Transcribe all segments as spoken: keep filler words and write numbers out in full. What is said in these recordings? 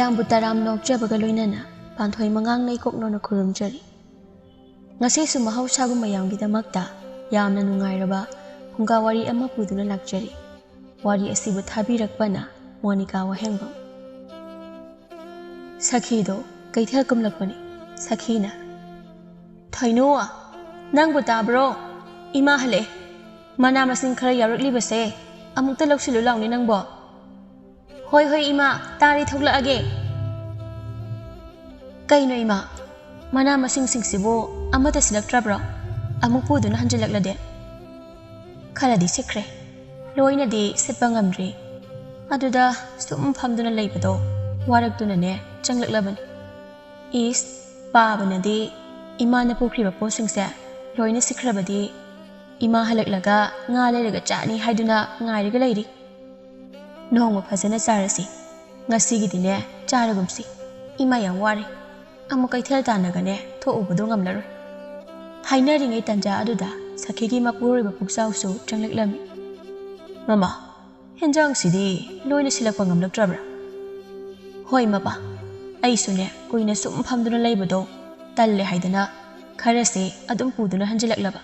ꯃꯌꯥꯝꯕꯨ ꯇꯔꯥꯝꯅ ꯑꯣꯛꯆꯕꯒ ꯂꯣꯏꯅꯅ ꯄꯥꯟꯊꯣꯏ ꯃꯉꯥꯡꯅ ꯏꯀꯣꯛꯅꯧꯅ ꯈꯨꯔꯨꯝꯖꯔꯤ꯫ ꯉꯁꯤꯁꯨ ꯃꯍꯧꯁꯥꯒꯨꯝ ꯃꯌꯥꯝꯒꯤꯗꯃꯛꯇ ꯌꯥꯝꯅ ꯅꯨꯡꯉꯥꯏꯔꯕ ꯐꯨꯡꯒꯥ ꯋꯥꯔꯤ ꯑꯃ ꯄꯨꯗꯨꯅ ꯂꯥꯛꯆꯔꯤ꯫ ꯋꯥꯔꯤ ꯑꯁꯤꯕꯨ ꯊꯥꯕꯤꯔꯛꯄꯅ ꯃꯣꯅꯤꯀꯥ ꯋꯥꯍꯦꯡꯕꯝ꯫ ꯁꯈꯤꯗꯣ ꯀꯩꯊꯦꯜ ꯀꯨꯝꯂꯛꯄꯅꯤ꯫ ꯁꯈꯤꯅ, "ꯊꯣꯏꯅꯨ, ꯅꯪꯕꯨ ꯇꯥꯕ꯭ꯔꯣ? ꯏꯃꯥ ꯍꯜꯂꯛꯑꯦ꯫ ꯃꯅꯥ ꯃꯁꯤꯡ ꯈꯔ ꯌꯥꯎꯔꯛꯂꯤꯕꯁꯦ ꯑꯃꯨꯛꯇ ꯂꯧꯁꯤꯜꯂꯨ ꯂꯥꯎꯅꯦ ꯅꯪꯕꯣ꯫" "ꯍꯣꯏ, ꯍꯣꯏ ꯏꯃꯥ, ꯇꯥꯔꯤ, ꯊꯣꯛꯂꯛꯑꯒꯦ꯫" "ꯀꯩꯅꯣ ꯏꯃꯥ, ꯃꯅꯥ ꯃꯁꯤꯡꯁꯤꯡꯁꯤꯕꯨ ꯑꯃꯠꯇ ꯁꯤꯜꯂꯛꯇ꯭ꯔꯕ꯭ꯔꯣ? ꯑꯃꯨꯛ ꯄꯨꯗꯨꯅ ꯍꯟꯖꯤꯜꯂꯛꯂꯗꯤ?" "ꯈꯔꯗꯤ ꯁꯤꯠꯈ꯭ꯔꯦ꯫ ꯂꯣꯏꯅꯗꯤ ꯁꯤꯠꯄ ꯉꯝꯗ꯭ꯔꯤ꯫ ꯑꯗꯨꯗ ꯁꯨꯝ ꯐꯝꯗꯨꯅ ꯂꯩꯕꯗꯣ ꯋꯥꯔꯛꯇꯨꯅꯅꯦ ꯆꯪꯂꯛꯂꯕꯅꯤ꯫" "ꯏꯁ, ꯄꯥꯕꯅꯗꯤ ꯏꯃꯥꯅ ꯄꯨꯈ꯭ꯔꯤꯕ ꯄꯣꯠꯁꯤꯡꯁꯦ ꯂꯣꯏꯅ ꯁꯤꯠꯈ꯭ꯔꯕꯗꯤ ꯏꯃꯥ ꯍꯜꯂꯛꯂꯒ ꯉꯥ ꯂꯩꯔꯒ ꯆꯥꯅꯤ ꯍꯥꯏꯗꯨꯅ ꯉꯥꯏꯔꯒ ꯂꯩꯔꯤ꯫ ꯅꯣꯡꯃ ꯐꯖꯅ ꯆꯥꯔꯁꯤ꯫ ꯉꯁꯤꯒꯤꯗꯤꯅꯦ ꯆꯥꯔꯒꯨꯝꯁꯤ꯫ ꯏꯃꯥ ꯌꯥꯝ ꯋꯥꯔꯦ꯫ ꯑꯃꯨꯛ ꯀꯩꯊꯦꯜ ꯇꯥꯟꯅꯒꯅꯦ ꯊꯣꯛꯎꯕꯗꯣ ꯉꯝꯂꯔꯣꯏ꯫" ꯍꯥꯏꯅꯔꯤꯉꯩ ꯇꯟꯖꯥ ꯑꯗꯨꯗ ꯁꯈꯤꯒꯤ ꯃꯄꯨꯔꯣꯏꯕ ꯄꯨꯛꯆꯥꯎꯁꯨ ꯆꯪꯂꯛꯂꯝꯃꯤ꯫ "ꯃꯃꯥ, ꯍꯦꯟꯖꯥꯡꯁꯤꯗꯤ ꯂꯣꯏꯅ ꯁꯤꯜꯂꯛꯄ ꯉꯝꯂꯛꯇ꯭ꯔꯕ꯭ꯔꯥ?" "ꯍꯣꯏ ꯃꯄꯥ, ꯑꯩꯁꯨꯅꯦ ꯀꯨꯏꯅ ꯁꯨꯝ ꯐꯝꯗꯨꯅ ꯂꯩꯕꯗꯣ ꯇꯜꯂꯦ ꯍꯥꯏꯗꯅ ꯈꯔꯁꯦ ꯑꯗꯨꯝ ꯄꯨꯗꯨꯅ ꯍꯟꯖꯤꯜꯂꯛꯂꯕ꯫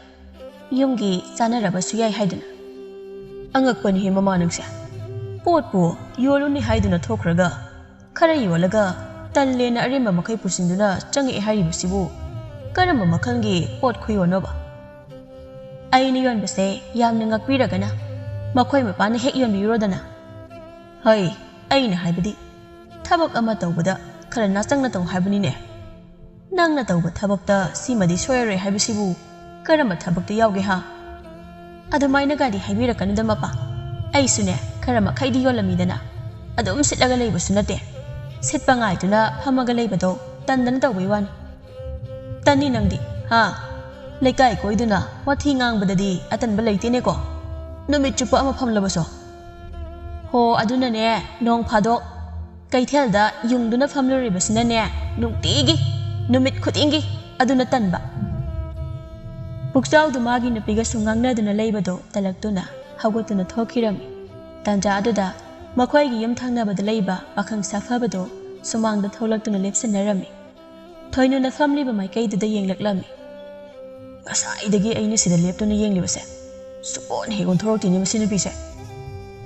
ꯌꯨꯝꯒꯤ ꯆꯥꯅꯔꯕꯁꯨ ꯌꯥꯏ ꯍꯥꯏꯗꯨꯅ꯫" "ꯑꯉꯛꯄꯅꯤꯍꯦ ꯃꯃꯥ ꯅꯪꯁꯦ꯫ ꯄꯣꯠꯄꯨ ꯌꯣꯜꯂꯨꯅꯤ ꯍꯥꯏꯗꯨꯅ ꯊꯣꯛꯈ꯭ꯔꯒ ꯈꯔ ꯌꯣꯜꯂꯒ ꯇꯜꯂꯦꯅ ꯑꯔꯦꯝꯕ ꯃꯈꯩ ꯄꯨꯁꯤꯟꯗꯨꯅ ꯆꯪꯉꯛꯑꯦ ꯍꯥꯏꯔꯤꯕꯁꯤꯕꯨ ꯀꯔꯝꯕ ꯃꯈꯜꯒꯤ ꯄꯣꯠ ꯈꯨꯌꯣꯟꯅꯣꯕ?" "ꯑꯩꯅ ꯌꯣꯟꯕꯁꯦ ꯌꯥꯝꯅ ꯉꯛꯄꯤꯔꯒꯅ ꯃꯈꯣꯏ ꯃꯄꯥꯅ ꯍꯦꯛ ꯌꯣꯟꯕꯤꯔꯣꯗꯅ꯫" "ꯍꯩ, ꯑꯩꯅ ꯍꯥꯏꯕꯗꯤ ꯊꯕꯛ ꯑꯃ ꯇꯧꯕꯗ ꯈꯔ ꯅꯥꯆꯪꯅ ꯇꯧ ꯍꯥꯏꯕꯅꯤꯅꯦ꯫ ꯅꯪꯅ ꯇꯧꯕ ꯊꯕꯛꯇ ꯁꯤꯃꯗꯤ ꯁꯣꯏꯔꯔꯣꯏ ꯍꯥꯏꯕꯁꯤꯕꯨ ꯀꯔꯝꯕ ꯊꯕꯛꯇ ꯌꯥꯎꯒꯦ ꯍꯥ?" "ꯑꯗꯨꯃꯥꯏꯅꯒꯗꯤ ꯍꯥꯏꯕꯤꯔꯛꯀꯅꯨꯗ ꯃꯄꯥ꯫ ꯑꯩꯁꯨꯅꯦ ꯈꯔ ꯃꯈꯩꯗꯤ ꯌꯣꯜꯂꯝꯃꯤꯗꯅ꯫ ꯑꯗꯨꯝ ꯁꯤꯠꯂꯒ ꯂꯩꯕꯁꯨ ꯅꯠꯇꯦ꯫ ꯁꯤꯠꯄ ꯉꯥꯏꯗꯨꯅ ꯐꯝꯃꯒ ꯂꯩꯕꯗꯣ ꯇꯟꯗꯅ ꯇꯧꯕꯩ ꯋꯥꯅꯤ꯫" "ꯇꯟꯅꯤ ꯅꯪꯗꯤ, ꯍꯥ? ꯂꯩꯀꯥꯏ ꯀꯣꯏꯗꯨꯅ ꯋꯥꯊꯤ ꯉꯥꯡꯕꯗꯗꯤ ꯑꯇꯟꯕ ꯂꯩꯇꯦꯅꯦꯀꯣ꯫ ꯅꯨꯃꯤꯠ ꯆꯨꯞꯄ ꯑꯃ ꯐꯝꯂꯕꯁꯨ꯫" "ꯍꯣ, ꯑꯗꯨꯅꯅꯦ ꯅꯣꯡ ꯐꯥꯗꯣꯛ ꯀꯩꯊꯦꯜꯗ ꯌꯨꯡꯗꯨꯅ ꯐꯝꯂꯨꯔꯤꯕꯁꯤꯅꯅꯦ ꯅꯨꯡꯇꯤꯒꯤ, ꯅꯨꯃꯤꯠ ꯈꯨꯗꯤꯡꯒꯤ ꯑꯗꯨꯅ ꯇꯟꯕ꯫" ꯄꯨꯛꯆꯥꯎꯗꯨ ꯃꯥꯒꯤ ꯅꯨꯄꯤꯒꯁꯨ ꯉꯥꯡꯅꯗꯨꯅ ꯂꯩꯕꯗꯣ ꯇꯜꯂꯛꯇꯨꯅ ꯍꯧꯒꯠꯇꯨꯅ ꯊꯣꯛꯈꯤꯔꯝꯃꯤ꯫ ꯇꯥꯟꯖꯥ ꯑꯗꯨꯗ ꯃꯈꯣꯏꯒꯤ ꯌꯨꯝ ꯊꯪꯅꯕꯗ ꯂꯩꯕ ꯄꯥꯈꯪ ꯁꯥꯐꯕꯗꯣ ꯁꯨꯃꯥꯡꯗ ꯊꯣꯛꯂꯛꯇꯨꯅ ꯂꯦꯞꯁꯤꯟꯅꯔꯝꯃꯤ꯫ ꯊꯣꯏꯅꯨꯅ ꯐꯝꯂꯤꯕ ꯃꯥꯏꯀꯩꯗꯨꯗ ꯌꯦꯡꯂꯛꯂꯝꯃꯤ꯫ "ꯉꯁꯥꯏꯗꯒꯤ ꯑꯩꯅ ꯁꯤꯗ ꯂꯦꯞꯇꯨꯅ ꯌꯦꯡꯂꯤꯕꯁꯦ, ꯁꯨꯛꯑꯣꯟ ꯍꯦꯛ ꯑꯣꯟꯊꯣꯔꯛꯇꯦꯅꯦ ꯃꯁꯤ ꯅꯨꯄꯤꯁꯦ꯫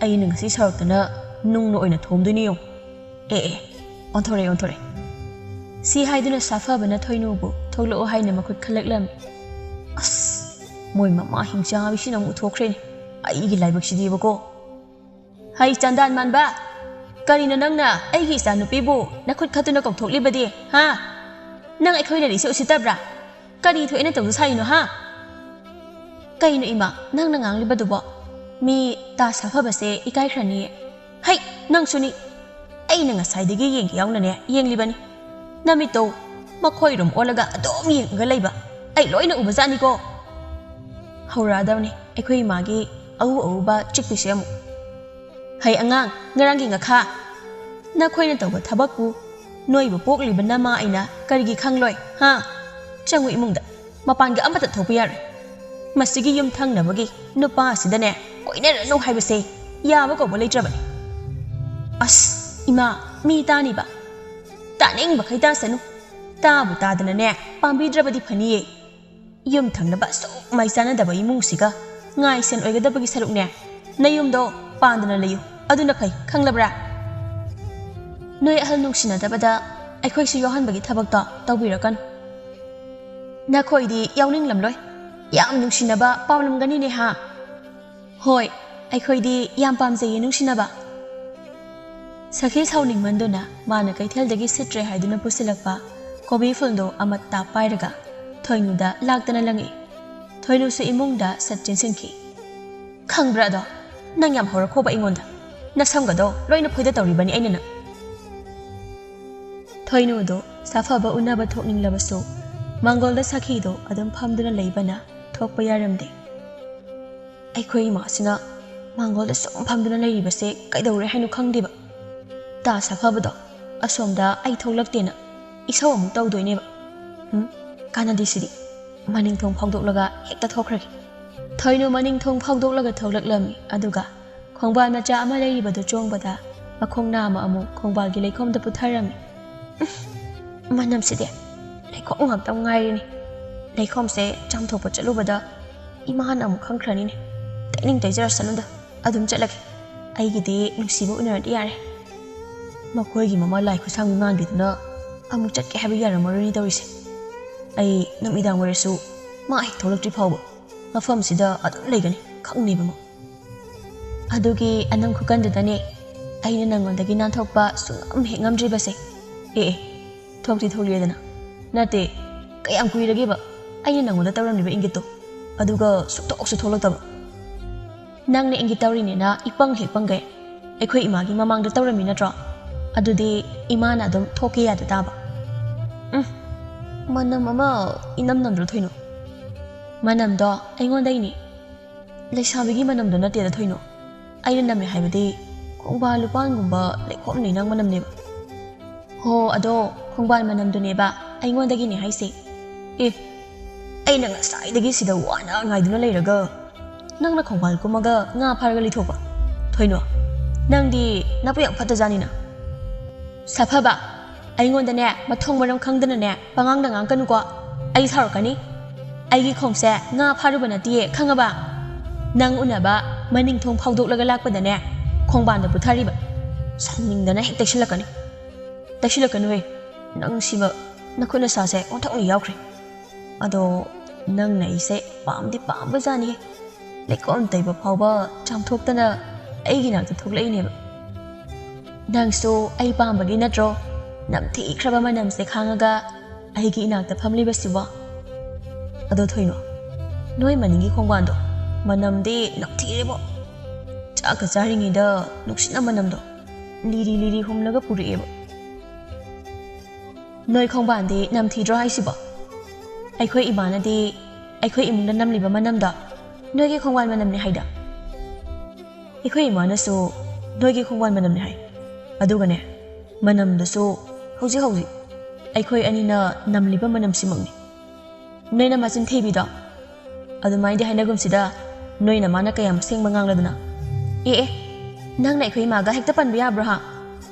ꯑꯩꯅ ꯉꯁꯤ ꯁꯥꯎꯔꯛꯇꯅ ꯅꯨꯡꯅ ꯑꯣꯏꯅ ꯊꯣꯝꯗꯣꯏꯅꯤ ꯌꯦꯡꯉꯨ꯫ ꯑꯦ ꯑꯦ, ꯑꯣꯟꯊꯣꯔꯛꯑꯦ, ꯑꯣꯟꯊꯣꯔꯛꯑꯦ"꯫ ꯁꯤ ꯍꯥꯏꯗꯨꯅ ꯁꯥꯐꯕꯅ ꯊꯣꯏꯅꯨꯕꯨ ꯊꯣꯛꯂꯛꯑꯣ ꯍꯥꯏꯅ ꯃꯈꯨꯠ ꯈꯜꯂꯛꯂꯝꯃꯤ꯫ "ꯑꯁ, ꯃꯣꯏ ꯃꯃꯥ ꯍꯤꯡꯆꯥꯕꯤꯁꯤꯅ ꯑꯃꯨꯛ ꯊꯣꯛꯈ꯭ꯔꯦꯅꯦ꯫ ꯑꯩꯒꯤ ꯂꯥꯏꯕꯛꯁꯤꯗꯤꯕꯀꯣ꯫ ꯍꯩ ꯆꯟꯗꯥꯟ ꯃꯥꯟꯕ, ꯀꯔꯤꯅꯣ ꯅꯪꯅ ꯑꯩꯒꯤ ꯏꯆꯥꯅꯨꯄꯤꯕꯨ ꯅꯈꯨꯠ ꯈꯠꯇꯨꯅ ꯀꯧꯊꯣꯛꯂꯤꯕꯗꯤ, ꯍꯥ? ꯅꯪ ꯑꯩꯈꯣꯏ ꯂꯩꯔꯤꯁꯦ ꯎꯁꯤꯠꯇꯕ꯭ꯔꯥ? ꯀꯔꯤ ꯊꯣꯛꯑꯦꯅ ꯇꯧꯗꯨ ꯁꯥꯔꯤꯅꯣ, ꯍꯥ?" "ꯀꯩꯅꯣ ꯏꯃꯥ, ꯅꯪꯅ ꯉꯥꯡꯂꯤꯕꯗꯨꯕꯣ? ꯃꯤ ꯇꯥ ꯁꯥꯐꯕꯁꯦ ꯏꯀꯥꯏꯈ꯭ꯔꯅꯤꯌꯦ꯫ ꯍꯩ, ꯅꯪꯁꯨꯅꯤ꯫ ꯑꯩꯅ ꯉꯁꯥꯏꯗꯒꯤ ꯌꯦꯡꯒꯦ ꯌꯥꯎꯅꯅꯦ ꯌꯦꯡꯂꯤꯕꯅꯤ꯫ ꯅꯃꯤꯠꯇꯣ ꯃꯈꯣꯏꯔꯣꯝ ꯑꯣꯜꯂꯒ ꯑꯗꯨꯝ ꯌꯦꯡꯉꯒ ꯂꯩꯕ꯫ ꯑꯩ ꯂꯣꯏꯅ ꯎꯕꯖꯥꯠꯅꯤꯀꯣ"꯫ ꯍꯧꯔꯛꯑꯗꯕꯅꯤ ꯑꯩꯈꯣꯏ ꯏꯃꯥꯒꯤ ꯑꯎ ꯑꯎꯕ ꯆꯤꯛꯄꯤꯁꯦ ꯑꯃꯨꯛ꯫ "ꯍꯩ ꯑꯉꯥꯡ, ꯉꯔꯥꯡꯒꯤ ꯉꯥꯈꯥ, ꯅꯈꯣꯏꯅ ꯇꯧꯕ ꯊꯕꯛꯄꯨ ꯅꯣꯏꯕꯨ ꯄꯣꯛꯂꯤꯕ ꯅꯃꯥ ꯑꯩꯅ ꯀꯔꯤꯒꯤ ꯈꯪꯂꯣꯏ, ꯍꯥ? ꯆꯪꯉꯨ ꯏꯃꯨꯡꯗ, ꯃꯄꯥꯟꯒ ꯑꯃꯠꯇ ꯊꯣꯛꯄ ꯌꯥꯔꯣꯏ꯫ ꯃꯁꯤꯒꯤ ꯌꯨꯝ ꯊꯪꯅꯕꯒꯤ ꯅꯨꯄꯥ ꯑꯁꯤꯗꯅꯦ ꯀꯣꯏꯅꯔꯅꯨ ꯍꯥꯏꯕꯁꯦ ꯌꯥꯕ ꯀꯧꯕ ꯂꯩꯇ꯭ꯔꯕꯅꯤ"꯫ "ꯑꯁ, ꯏꯃꯥ, ꯃꯤ ꯇꯥꯅꯤꯕ꯫ ꯇꯥꯅꯤꯡꯕꯈꯩ ꯇꯥꯁꯅꯨ꯫ ꯇꯥꯕꯨ ꯇꯥꯗꯅꯅꯦ ꯄꯥꯝꯕꯤꯗ꯭ꯔꯕꯗꯤ ꯐꯅꯤꯌꯦ꯫ ꯌꯨꯝ ꯊꯪꯅꯕ ꯑꯁꯨꯛ ꯃꯥꯏ ꯆꯥꯟꯅꯗꯕ ꯏꯃꯨꯡꯁꯤꯒ ꯉꯥꯏꯁꯦꯟ ꯑꯣꯏꯒꯗꯕꯒꯤ ꯁꯔꯨꯛꯅꯦ, ꯅꯌꯨꯝꯗꯣ ꯄꯥꯟꯗꯅ ꯂꯩꯌꯨ, ꯑꯗꯨꯅ ꯐꯩ, ꯈꯪꯂꯕ꯭ꯔꯥ? ꯅꯣꯏ ꯑꯍꯜ ꯅꯨꯡꯁꯤꯅꯗꯕꯗ ꯑꯩꯈꯣꯏꯁꯨ ꯌꯥꯎꯍꯟꯕꯒꯤ ꯊꯕꯛꯇꯣ ꯇꯧꯕꯤꯔꯛꯀꯅꯨ꯫ ꯅꯈꯣꯏꯗꯤ ꯌꯥꯎꯅꯤꯡꯂꯝꯂꯣꯏ꯫ ꯌꯥꯝ ꯅꯨꯡꯁꯤꯅꯕ ꯄꯥꯝꯂꯝꯒꯅꯤꯅꯦ, ꯍꯥ?" "ꯍꯣꯏ, ꯑꯩꯈꯣꯏꯗꯤ ꯌꯥꯝ ꯄꯥꯝꯖꯩꯌꯦ ꯅꯨꯡꯁꯤꯅꯕ"꯫ ꯁꯈꯤ ꯁꯥꯎꯅꯤꯡꯃꯟꯗꯨꯅ ꯃꯥꯅ ꯀꯩꯊꯦꯜꯗꯒꯤ ꯁꯤꯠꯇ꯭ꯔꯦ ꯍꯥꯏꯗꯨꯅ ꯄꯨꯁꯤꯜꯂꯛꯄ ꯀꯣꯕꯤ ꯐꯨꯜꯗꯣ ꯑꯃꯠꯇ ꯄꯥꯏꯔꯒ ꯊꯣꯏꯅꯨꯗ ꯂꯥꯛꯇꯅ ꯂꯪꯉꯛꯏ꯫ ꯊꯣꯏꯅꯨꯁꯨ ꯏꯃꯨꯡꯗ ꯁꯠ ꯆꯦꯟꯁꯤꯟꯈꯤ꯫ "ꯈꯪꯕ꯭ꯔꯥ ꯑꯗꯣ? ꯅꯪ ꯌꯥꯝ ꯍꯧꯔꯛꯈꯣꯕ ꯑꯩꯉꯣꯟꯗ꯫ ꯅꯁꯝꯒꯗꯣ ꯂꯣꯏꯅ ꯐꯣꯏꯗ ꯇꯧꯔꯤꯕꯅꯤ ꯑꯩꯅ ꯅꯪ"꯫ ꯊꯣꯏꯅꯨꯗꯣ ꯁꯥꯐꯕ ꯎꯅꯕ ꯊꯣꯛꯅꯤꯡꯂꯕꯁꯨ ꯃꯥꯡꯒꯣꯜꯗ ꯁꯈꯤꯗꯣ ꯑꯗꯨꯝ ꯐꯝꯗꯨꯅ ꯂꯩꯕꯅ ꯊꯣꯛꯄ ꯌꯥꯔꯝꯗꯦ꯫ "ꯑꯩꯈꯣꯏ ꯏꯃꯥꯁꯤꯅ ꯃꯥꯡꯒꯣꯜꯗ ꯁꯨꯝ ꯐꯝꯗꯨꯅ ꯂꯩꯔꯤꯕꯁꯦ ꯀꯩꯗꯧꯔꯦ ꯍꯥꯏꯅꯣ ꯈꯪꯗꯦꯕ꯫ ꯇꯥ ꯁꯥꯐꯕꯗꯣ ꯑꯁꯣꯝꯗ ꯑꯩ ꯊꯣꯛꯂꯛꯇꯦꯅ ꯏꯁꯧ ꯑꯃꯨꯛ ꯇꯧꯗꯣꯏꯅꯦꯕ꯫ ꯎꯝ, ꯀꯥꯟꯅꯗꯦ ꯁꯤꯗꯤ"꯫ ꯃꯅꯤꯡ ꯊꯣꯡ ꯐꯥꯎꯗꯣꯛꯂꯒ ꯍꯦꯛꯇ ꯊꯣꯛꯈ꯭ꯔꯒꯦ꯫ ꯊꯣꯏꯅꯨ ꯃꯅꯤꯡ ꯊꯣꯡ ꯐꯥꯎꯗꯣꯛꯂꯒ ꯊꯣꯛꯂꯛꯂꯝꯃꯤ, ꯑꯗꯨꯒ ꯈꯣꯡꯕꯥꯟ ꯃꯆꯥ ꯑꯃ ꯂꯩꯔꯤꯕꯗꯨ ꯆꯣꯡꯕꯗ ꯃꯈꯣꯡ ꯅꯥꯝꯃ ꯑꯃꯨꯛ ꯈꯣꯡꯕꯥꯜꯒꯤ ꯂꯩꯈꯣꯝꯗ ꯄꯨꯊꯔꯝꯃꯤ꯫ ꯎꯝ, ꯃꯅꯝꯁꯤꯗꯤ ꯂꯩꯈꯣꯝ ꯉꯥꯛꯇ ꯉꯥꯏꯔꯤꯅꯤ꯫ ꯂꯩꯈꯣꯝꯁꯦ ꯆꯥꯝꯊꯣꯛꯄ ꯆꯠꯂꯨꯕꯗ ꯏꯃꯥꯅ ꯑꯃꯨꯛ ꯈꯪꯈ꯭ꯔꯅꯤꯅꯦ꯫ ꯇꯩꯅꯤꯡ ꯇꯩꯖꯔꯁꯅꯨꯗ, ꯑꯗꯨꯝ ꯆꯠꯂꯒꯦ꯫ ꯑꯩꯒꯤꯗꯤ ꯅꯨꯡꯁꯤꯕ ꯎꯅꯔꯗꯤ ꯌꯥꯔꯦ꯫ ꯃꯈꯣꯏꯒꯤ ꯃꯃꯥ ꯂꯥꯏ ꯈꯨꯠꯁꯥꯡꯕꯤ ꯃꯥꯟꯕꯤꯗꯨꯅ ꯑꯃꯨꯛ ꯆꯠꯀꯦ ꯍꯥꯏꯕ ꯌꯥꯔꯝꯃꯔꯣꯏꯅꯦ ꯇꯧꯔꯤꯁꯦ꯫ ꯑꯩ ꯅꯨꯃꯤꯗꯥꯡ ꯑꯣꯏꯔꯁꯨ ꯃꯥ ꯍꯦꯛ ꯊꯣꯛꯂꯛꯇ꯭ꯔꯤ ꯐꯥꯎꯕ ꯃꯐꯝꯁꯤꯗ ꯑꯗꯨꯝ ꯂꯩꯒꯅꯤ, ꯈꯪꯅꯦꯕ ꯃꯥ꯫ ꯑꯗꯨꯒꯤ ꯑꯅꯝ ꯈꯨꯀꯟꯗꯨꯗꯅꯦ ꯑꯩꯅ ꯅꯪꯉꯣꯟꯗꯒꯤ ꯅꯥꯟꯊꯣꯛꯄ ꯁꯨꯡꯉꯝ ꯍꯦꯛ ꯉꯝꯗ꯭ꯔꯤꯕꯁꯦ꯫ ꯑꯦ ꯑꯦ, ꯊꯣꯛꯇꯤ ꯊꯣꯛꯂꯛꯑꯦꯗꯅ꯫ ꯅꯠꯇꯦ, ꯀꯌꯥꯝ ꯀꯨꯏꯔꯒꯦꯕ ꯑꯩꯅ ꯅꯪꯉꯣꯟꯗ ꯇꯧꯔꯝꯂꯤꯕ ꯏꯪꯒꯤꯠꯇꯣ? ꯑꯗꯨꯒ ꯁꯨꯛꯊꯣꯛꯁꯨ ꯊꯣꯛꯂꯛꯇꯕ꯫ ꯅꯪꯅ ꯏꯪꯒꯤꯠ ꯇꯧꯔꯤꯅꯦꯅ ꯏꯄꯪ ꯍꯦꯛ ꯄꯪꯒꯩ꯫ ꯑꯩꯈꯣꯏ ꯏꯃꯥꯒꯤ ꯃꯃꯥꯡꯗ ꯇꯧꯔꯝꯃꯤ ꯅꯠꯇ꯭ꯔꯣ? ꯑꯗꯨꯗꯤ ꯏꯃꯥꯅ ꯑꯗꯨꯝ ꯊꯣꯛꯀꯦ ꯌꯥꯗ ꯇꯥꯕ꯫ ꯎꯝ, ꯃꯅꯝ ꯑꯃ ꯏꯅꯝ ꯅꯝꯗ꯭ꯔꯣ ꯊꯣꯏꯅꯣ? ꯃꯅꯝꯗꯣ ꯑꯩꯉꯣꯟꯗꯩꯅꯤ꯫ ꯂꯩꯁꯥꯕꯤꯒꯤ ꯃꯅꯝꯗꯣ ꯅꯠꯇꯦꯗ ꯊꯣꯏꯅꯣ꯫ ꯑꯩꯅ ꯅꯝꯃꯦ ꯍꯥꯏꯕꯗꯤ ꯈꯣꯡꯕꯥꯜ ꯂꯨꯄꯥꯟꯒꯨꯝꯕ ꯂꯩꯈꯣꯝ ꯂꯩꯅꯥꯡ ꯃꯅꯝꯅꯦꯕ꯫ ꯍꯣ, ꯑꯗꯣ ꯈꯣꯡꯕꯥꯜ ꯃꯅꯝꯗꯨꯅꯦꯕ ꯑꯩꯉꯣꯟꯗꯒꯤꯅꯦ ꯍꯥꯏꯁꯦ꯫ ꯑꯦ, ꯑꯩꯅ ꯉꯁꯥꯏꯗꯒꯤ ꯁꯤꯗ ꯋꯥꯅ ꯉꯥꯏꯗꯨꯅ ꯂꯩꯔꯒ ꯅꯪꯅ ꯈꯣꯡꯕꯥꯜ ꯀꯨꯝꯃꯒ ꯉꯥ ꯐꯥꯔꯒ ꯂꯩꯊꯣꯛꯄ? ꯊꯣꯏꯅꯣ, ꯅꯪꯗꯤ ꯅꯕꯨꯛ ꯌꯥꯝ ꯐꯠꯇꯖꯥꯠꯅꯤꯅ꯫ ꯁꯥꯐꯕ, ꯑꯩꯉꯣꯟꯗꯅꯦ ꯃꯊꯣꯡ ꯃꯔꯝ ꯈꯪꯗꯅꯅꯦ ꯄꯉꯥꯡꯗ ꯉꯥꯡꯀꯅꯨꯀꯣ꯫ ꯑꯩ ꯁꯥꯎꯔꯛꯀꯅꯤ꯫ ꯑꯩꯒꯤ ꯈꯣꯡꯁꯦ ꯉꯥ ꯐꯥꯔꯨꯕ ꯅꯠꯇꯤꯌꯦ, ꯈꯪꯉꯕ? ꯅꯪ ꯎꯅꯕ ꯃꯅꯤꯡ ꯊꯣꯡ ꯐꯥꯎꯗꯣꯛꯂꯒ ꯂꯥꯛꯄꯗꯅꯦ ꯈꯣꯡꯕꯥꯟꯗ ꯄꯨꯊꯔꯤꯕ꯫ ꯁꯥꯎꯅꯤꯡꯗꯅ ꯍꯦꯛ ꯇꯩꯁꯤꯜꯂꯛꯀꯅꯤ꯫ ꯇꯩꯁꯤꯜꯂꯛꯀꯅꯨꯍꯦ, ꯅꯪ ꯁꯤꯃ ꯅꯈꯨꯠ ꯅꯁꯥꯁꯦ ꯑꯣꯟꯊꯣꯛꯅ ꯌꯥꯎꯈ꯭ꯔꯦ꯫ ꯑꯗꯣ ꯅꯪꯅ ꯑꯩꯁꯦ ꯄꯥꯝꯗꯤ ꯄꯥꯝꯕꯖꯥꯠꯅꯤꯍꯦ꯫ ꯂꯩꯈꯣꯝ ꯇꯩꯕ ꯐꯥꯎꯕ ꯆꯥꯝꯊꯣꯛꯇꯅ ꯑꯩꯒꯤ ꯅꯥꯛꯇ ꯊꯣꯛꯂꯛꯏꯅꯦꯕ꯫ ꯅꯪꯁꯨ ꯑꯩ ꯄꯥꯝꯕꯒꯤ ꯅꯠꯇ꯭ꯔꯣ ꯅꯝꯊꯤꯈ꯭ꯔꯕ ꯃꯅꯝꯁꯦ ꯈꯥꯡꯉꯒ ꯑꯩꯒꯤ ꯏꯅꯥꯛꯇ ꯐꯝꯂꯤꯕꯁꯤꯕꯣ? ꯑꯗꯣ ꯊꯣꯏꯅꯣ, ꯅꯣꯏ ꯃꯅꯤꯡꯒꯤ ꯈꯣꯡꯕꯥꯟꯗꯣ ꯃꯅꯝꯗꯤ ꯅꯝꯊꯤꯔꯦꯕꯣ꯫ ꯆꯥꯛꯀ ꯆꯥꯔꯤꯉꯩꯗ ꯅꯨꯡꯁꯤꯠꯅ ꯃꯅꯝꯗꯣ ꯂꯤꯔꯤ ꯂꯤꯔꯤ ꯍꯨꯝꯂꯒ ꯄꯨꯔꯛꯑꯦꯕ꯫ ꯅꯣꯏ ꯈꯣꯡꯕꯥꯟꯗꯤ ꯅꯝꯊꯤꯗ꯭ꯔꯣ ꯍꯥꯏꯁꯤꯕꯣ? ꯑꯩꯈꯣꯏ ꯏꯃꯥꯅꯗꯤ ꯑꯩꯈꯣꯏ ꯏꯃꯨꯡꯗ ꯅꯝꯂꯤꯕ ꯃꯅꯝꯗꯣ ꯅꯣꯏꯒꯤ ꯈꯣꯡꯕꯥꯟ ꯃꯅꯝꯅꯤ ꯍꯥꯏꯗ꯫ ꯑꯩꯈꯣꯏ ꯏꯃꯥꯅꯁꯨ ꯅꯣꯏꯒꯤ ꯈꯣꯡꯕꯥꯟ ꯃꯅꯝꯅꯤ ꯍꯥꯏ꯫ ꯑꯗꯨꯒꯅꯦ, ꯃꯅꯝꯗꯨꯁꯨ ꯍꯧꯖꯤꯛ ꯍꯧꯖꯤꯛ ꯑꯩꯈꯣꯏ ꯑꯅꯤꯅ ꯅꯝꯂꯤꯕ ꯃꯅꯝꯁꯤꯃꯛꯅꯤ꯫ ꯅꯣꯏꯅ ꯃꯆꯤꯟ ꯊꯤꯕꯤꯗꯣ ꯑꯗꯨꯃꯥꯏꯅꯗꯤ ꯍꯥꯏꯅꯒꯨꯝꯁꯤꯗ, ꯅꯣꯏꯅ ꯃꯥꯅ ꯀꯌꯥꯝ ꯑꯁꯦꯡꯕ ꯉꯥꯡꯂꯗꯅ꯫ ꯑꯦ ꯑꯦ, ꯅꯪꯅ ꯑꯩꯈꯣꯏ ꯏꯃꯥꯒ ꯍꯦꯛꯇ ꯄꯟꯕ ꯌꯥꯕ꯭ꯔꯣ ꯍꯥ?